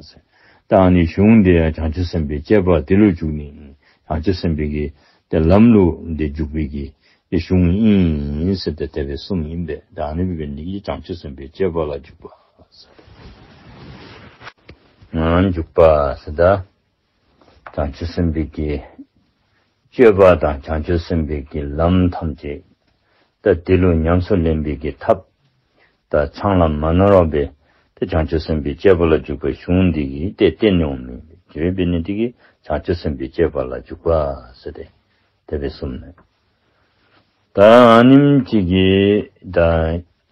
ཟེར། ད་ཨ་ནི་གཞུང་འདི་ཡང་བྱང་ཆུབ་སེམས་དཔའི་སྤྱོད་པ་འདི་ལུ་འཇུག་ནི་ཨིན། བྱང་ཆུབ་སེམས་དཔའི་གི་ཏེ་ལམ་ལུ་ཏེ་འཇུག་པའི་གི་ཏེ་གཞུང་ཨིན་ཟེར་ཏེ་དེ་སྦེ་གསུངམ་ཨིན་པས། ད་ཨ་ནི་འབད་ནི་འདི་གིས་བྱང་ཆུབ་སེམས་དཔའི་སྤྱོད་པ་ལ་འཇུག་པ་ཟེར། ཨ་འཇུག་པ་ཟེར་ད་བྱང་ཆུབ་སེམས་དཔའི་གི་སྤྱོད་པ་དང་བྱང་ཆུབ་སེམས་དཔའི་གི་ལམ་ཐམས་ཅད་ད་དེ་ལུ་ཉམས་སུ་ལེན་པའི་གི་ཐབས་ད་ཚང་ལ་མ་ནོར་བར་སྦེ་ཏེ་བྱང་ཆུབ་སེམས་དཔའི་སྤྱོད་པ་ལ་འཇུག་པའི་གཞུང་འདི་གིས་ཏེ་བསྟན་འོང་མི་དེ་འབད་ནི་འདི་གིས་བྱང་ཆུབ་སེམས་དཔའི་སྤྱོད་པ་ལ་འཇུག་པ་ཟེར་ཏེ་དེ་སྦེ་གསུངམ་མས། ད་ཨ་ནེམ་ཅིག་གིས་ད་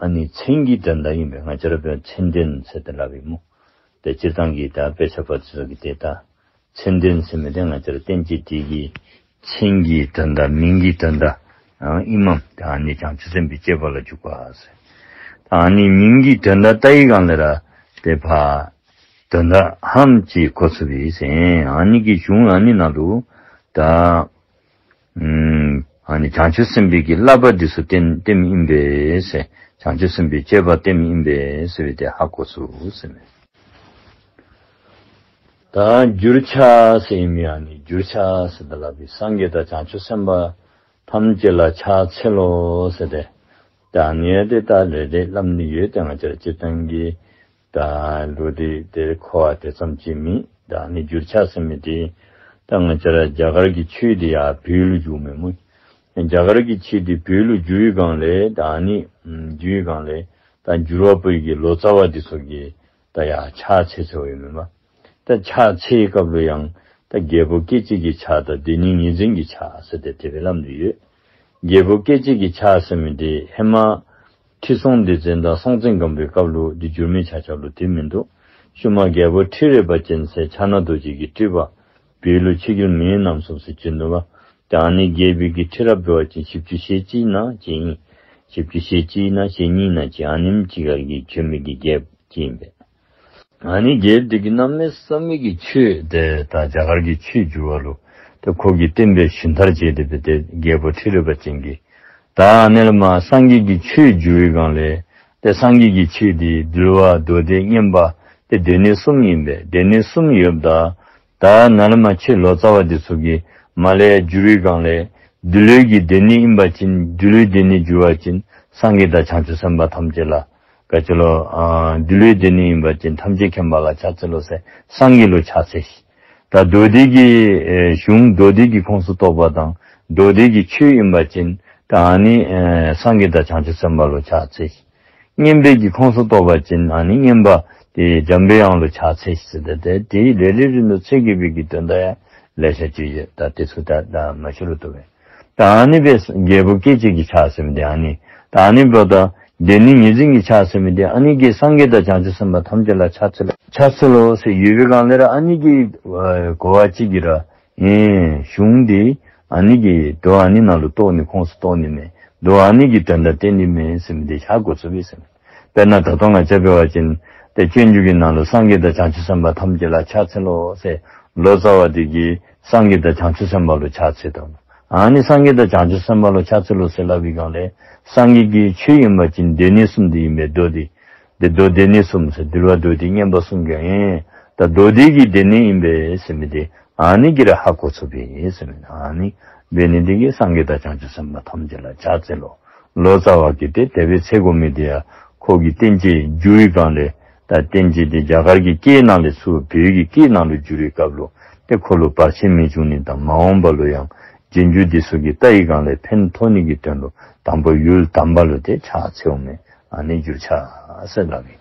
ཨ་ནི་མཚན་གྱི་དོན་དག་ཨིན་པས། ང་བཅས་ར་དཔེར་ན་མཚན་ལྡན་ཟེར་ཏེ་སླབ་ཨིན་སྨོ། ཏེ་སྤྱིར་བཏང་གི་ད་དཔེ་ཆ་པ་ཚུ་གིས་ཏེ་ད་མཚན་ལྡན་ཟེར་མི་འདི་ང་བཅས་ར་བསྟན་བཅོས་འདི་གི་མཚན་གྱི་དོན་དག་མིང་གི་དོན་དག་ཨིནམ་ད་ཨ་ནི་བྱང་ཆུབ་སེམས་དཔའི་སྤྱོད་པ་ལ་འཇུག་པ་ཟེར། ད་ཨ་ནི་མིང་གི་དོན་དག་བལྟ་བའི་སྒང་ལས་ར་ཏེ་ཕར་དོན་དག་ཧ་ལམ་ཅིག་གོ་ཚུགས་པས་ཟེར། ཨ་ནི་གི་གཞུང་ཨ་ནི་ནང་ལུ་ད་ཨམ་ཨ་ནི་བྱང་ཆུབ་སེམས་དཔའི་གི་བསླབ་པ་འདི་ཚུ་བསྟན་བསྟནམ་ཨིན་པས་ཟེར། བྱང་ཆུབ་སེམས་དཔའི་སྤྱོད་པ་བསྟནམ་ཨིན་པས་ཟེར་བའི་དེ་ཧ་གོ་ཚུགས་ཟེར་མས། ད་འགྱུར་ཕྱག་ཟེར་ཨིན་མི་ཨ་ནི་འགྱུར་ཕྱག་ཟེར་ད་སླབ་པའི་སངས་རྒྱས་དང་བྱང་ཆུབ་སེམས་དཔའ་ཐམས་ཅད་ལ་ཕྱག་འཚལ་ལོ་ཟེར་ཏེ། ད་ཨ་ནི་ཡང་ཏེ་ད་རེ་རེ་སླབ་ནི་ཡོད། ཏེ་ང་བཅས་ར་སྤྱིར་བཏང་གི་ད་ལུགས་འདི་ཏེ་གོ་བ་དེ་ཙམ་ཅིག་མེད། ད་ཨ་ནི་འགྱུར་ཕྱག་ཟེར་མི་འདི་ད་ང་བཅས་ར་རྒྱ་གར་གྱི་ཆོས་འདི་ཡར་བོད་ལུ་བསྒྱུརཝ་མས་སྨོ། རྒྱ་གར་གྱི་ཆོས་འདི་བོད་ལུ་བསྒྱུར་བའི་སྒང་ལས་ད་ཨ་ནི་ཨམ་བསྒྱུར་བའི་སྒང་ལས་ད་འགྱུར་བ་པོའི་གི་ལོ་ཙཱ་བ་འདི་ཚུ་གིས་ད་ཡར་ཕྱག་འཚལ་འཚལཝ་ཨིན་མས་པ། ད་ཕྱག་འཚལ་བའི་སྐབས་ལུ་ཡང་ད་རྒྱལ་པོ་སྐྱེ་འཆི་གི་ཕྱག་དང་སྡེ་སྣོད་ངེས་འཛིན་གྱི་ཕྱག་ཟེར་ཏེ་དེ་སྦེ་སླབ་ནི་ཡོད། རྒྱལ་པོ་སྐྱེ་འཆི་གི་ཕྱག་ཟེར་མི་འདི་ཧེ་མ་ཁྲི་སྲོང་ལྡེ་བཙན་དང་སྲོང་བཙན་སྒམ་པོའི་སྐབས་ལུ་འདི་བསྒྱུར་མི་ཆ་ཁྱབ་ལུ་དེ་མིན་འདུག། ཤུལ་མ་རྒྱལ་པོ་ཁྲི་རལ་པ་ཅན་ཟེར་ཕྱག་ན་རྡོ་རྗེ་གིས་སྤྲུལ་པ་བོད་ལུ་ཆིབས་བསྒྱུར་མི་རྣམ་གསུམ་ཟེར་བྱོན་ནུག་པ། ད་ཨ་ནི་རྒྱལ་པོའི་གི་ཁྲི་རབས་འབད་བ་ཅིན་བཞི་བཅུ་ཞེ་གཅིག་ན་གཅིག་ཨིན། བཞི་བཅུ་ཞེ་གཅིག་ན་ཞེ་གཉིས་ན་གཅིག་ཨ་ནེམ་ཅིག་ཁར་གྱི་བྱོན་མི་གི་རྒྱལཔོ་ཅིག་ཨིན་པས། ཨ་ནི་རྒྱལཔོ་འདི་གིས་གནམ་མེད་ས་མེད་ཀྱི་ཆོས་དེ་ད་རྒྱ་གར་གྱི་ཆོས་བསྒྱུར་བ་ལུ་ཏེ་ཁོ་གིས་བསྟན་པའི་ཞུན་དར་བྱས་ཏེ་སྦེ་ཏེ་རྒྱལ་པོ་ཁྲི་རལ་པ་ཅན་གྱིས་ད་ཨ་ནི་ལས་མར་སངས་རྒྱས་ཀྱི་ཆོས་བསྒྱུར་བའི་སྒང་ལས་ཏེ་སངས་རྒྱས་ཀྱི་ཆོས་འདི་འདུལ་བ་མདོ་སྡེ་མངོན་པ་ཏེ་སྡེ་སྣོད་གསུམ་ཨིན་པས། སྡེ་སྣོད་གསུམ་ཡོདཔ་ད་ད་ནཱ་ལས་མར་ཆོས་ལོ་ཙཱ་བ་འདི་ཚུ་གིས་མར་ལས་བསྒྱུར་བའི་སྒང་ལས་འདུལ་བའི་གི་སྡེ་སྣོད་ཨིན་པ་ཅིན་འདུལ་བའི་སྡེ་སྣོད་བསྒྱུར་བ་ཅིན་ སངས་རྒྱས་དང་བྱང་ཆུབ་སེམས་དཔའ་ཐམས་ཅད་ལ་ག་ཅི་ལོ། ཨ་འདི་ལུ་ཡང་དེ་ནི་ཨིན་པ་ཅིན་ཐམས་ཅད་མཁྱེན་པ་ལ་ཕྱག་འཚལ་ལོ་ཟེར་སངས་རྒྱས་ལུ་ཕྱག་འཚལ་ཞིག། ད་མདོ་སྡེ་གི་ཨེ་གཞུང་མདོ་སྡེ་གི་ཁོངས་སུ་གཏོགས་པ་དང་མདོ་སྡེ་གི་ཆོས་ཨིན་པ་ཅིན་ད་ཨ་ནི་ཨེ་སངས་རྒྱས་དང་བྱང་ཆུབ་སེམས་དཔའ་ལུ་ཕྱག་འཚལ་ཞིག། བསྙེན་པའི་གི་ཁོངས་སུ་གཏོགས་པ་ཅིན་ཨ་ནི་བསྙེན་པ་དེ་འཇམ་པའི་དབྱངས་ལུ་ཕྱག་འཚལ་ཞིག་ཟེར་ཏེ་དེ་དེའི་ལས་ལས་རིམ་ལུ་ཚེ་གི་བའི་གི་དོན་དག་ཡང་ལེ་ཤ་ཅིག་ཡོད། ད་དེ་ཚུ་ད་ད་མ་ཞུ་རུང་བཏུབ་པས། ད་ཨ་ནི་སྦེ་རྒྱལ་པོ་སྐྱེ་བྱེད་ཀྱི་ཕྱག་ཟེར་མི་དེ་ཨ་ནི། ད་ཨ་ནི་འབདཝ་ད་དེ་ནི་ངེས་འཛིན་གྱི་ཕྱག་ཟེར་མི་དེ་ཨ་ནི་གིས་སངས་རྒྱས་དང་བྱང་ཆུབ་སེམས་དཔའ་ཐམས་ཅད་ལ་ཕྱག་འཚལ་ལོ་ཕྱག་འཚལ་ལོ་ཟེར་ཡོད་པའི་སྒང་ལས་ར་ཨ་ནི་གི་གོ་བ་ཅིག་གིས་ར་ཨེ་གཞུང་འདི་ཨ་ནི་གི་མདོ་ཨ་ནི་ནང་ལུ་གཏོགས་ནི་ཁོངས་སུ་གཏོགས་ནི་མས། མདོ་ཨ་ནི་གི་དོན་དག་བསྟན་ནི་མས་ཟེར་མི་དེ་ཧ་གོ་ཚུགས་པས་ཟེར་མས། དཔེར་ན་ད་ལྟོ་ང་བཅས་འབད་བ་ཅིན་ཏེ་སྤྱོད་འཇུག་གི་ནང་ལུ་སངས་རྒྱས་དང་བྱང་ཆུབ་སེམས་དཔའ་ཐམས་ཅད་ལ་ཕྱག་འཚལ་ལོ་ཟེར་ལོ་ཙཱ་བ་དེ་གིས་སངས་རྒྱས་དང་བྱང་ཆུབ་སེམས་དཔའ་ལུ་ཕྱག་འཚལ་དོ། ཨ་ནི་སངས་རྒྱས་དང་བྱང་ཆུབ་སེམས་དཔའ་ལུ་ཕྱག་འཚལ་ལོ་ཟེར་སླབ་པའི་སྒང་ལས་སངས་རྒྱས་ཀྱི་ཆོས་ཨིན་པ་ཅིན་སྡེ་སྣོད་གསུམ་དེ་ཨིན་པས། མདོ་སྡེ། དེ་མདོ་སྡེ་སྣོད་གསུམ་ཟེར་འདུལ་བ་མདོ་སྡེ་བསྙེན་པ་གསུམ་ཀྱང་ཨིན། ད་མདོ་སྡེ་གི་སྡེ་སྣོད་ཨིན་པས་ཟེར་མི་དེ་ཨ་ནི་གིས་ར་ཧ་གོ་ཚུགས་པས་ཟེར་མི་དེ་ཨ་ནི་འབད་ནི་དེ་གིས་སངས་རྒྱས་དང་བྱང་ཆུབ་སེམས་དཔའ་ཐམས་ཅད་ལ་ཕྱག་འཚལ་ལོ། ལོ་ཙཱ་བ་གིས་ཏེ་དེ་སྦེ་འཚལ་དགོ་མི་དེ་ཡང་ཁོ་གི་བསྟན་བཅོས་བསྒྱུར་བའི་སྒང་ལས་ད་བསྟན་བཅོས་དེ་རྒྱ་གར་གྱི་སྐད་ནང་ལས་ཚུར་བོད་ཀྱི་སྐད་ནང་ལུ་བསྒྱུར་བའི་སྐབས་ལུ་ཏེ་ཁོ་ལུ་བར་ཆད་མི་འབྱུང་ནི་དང་མ་འོངས་པ་ལུ་ཡང་རྗེས་འཇུག་འདི་ཚུ་གིས་བལྟ་བའི་སྒང་ལས་ཕན་ཐོགས་ནི་གི་དོན་ལུ་དང་པོ་ཡུལ་དམ་པ་ལུ་ཏེ་ཕྱག་འཚལཝ་མས། ཨ་ནི་བསྒྱུར་ཕྱག་ཟེར་སླབ་ཨིན།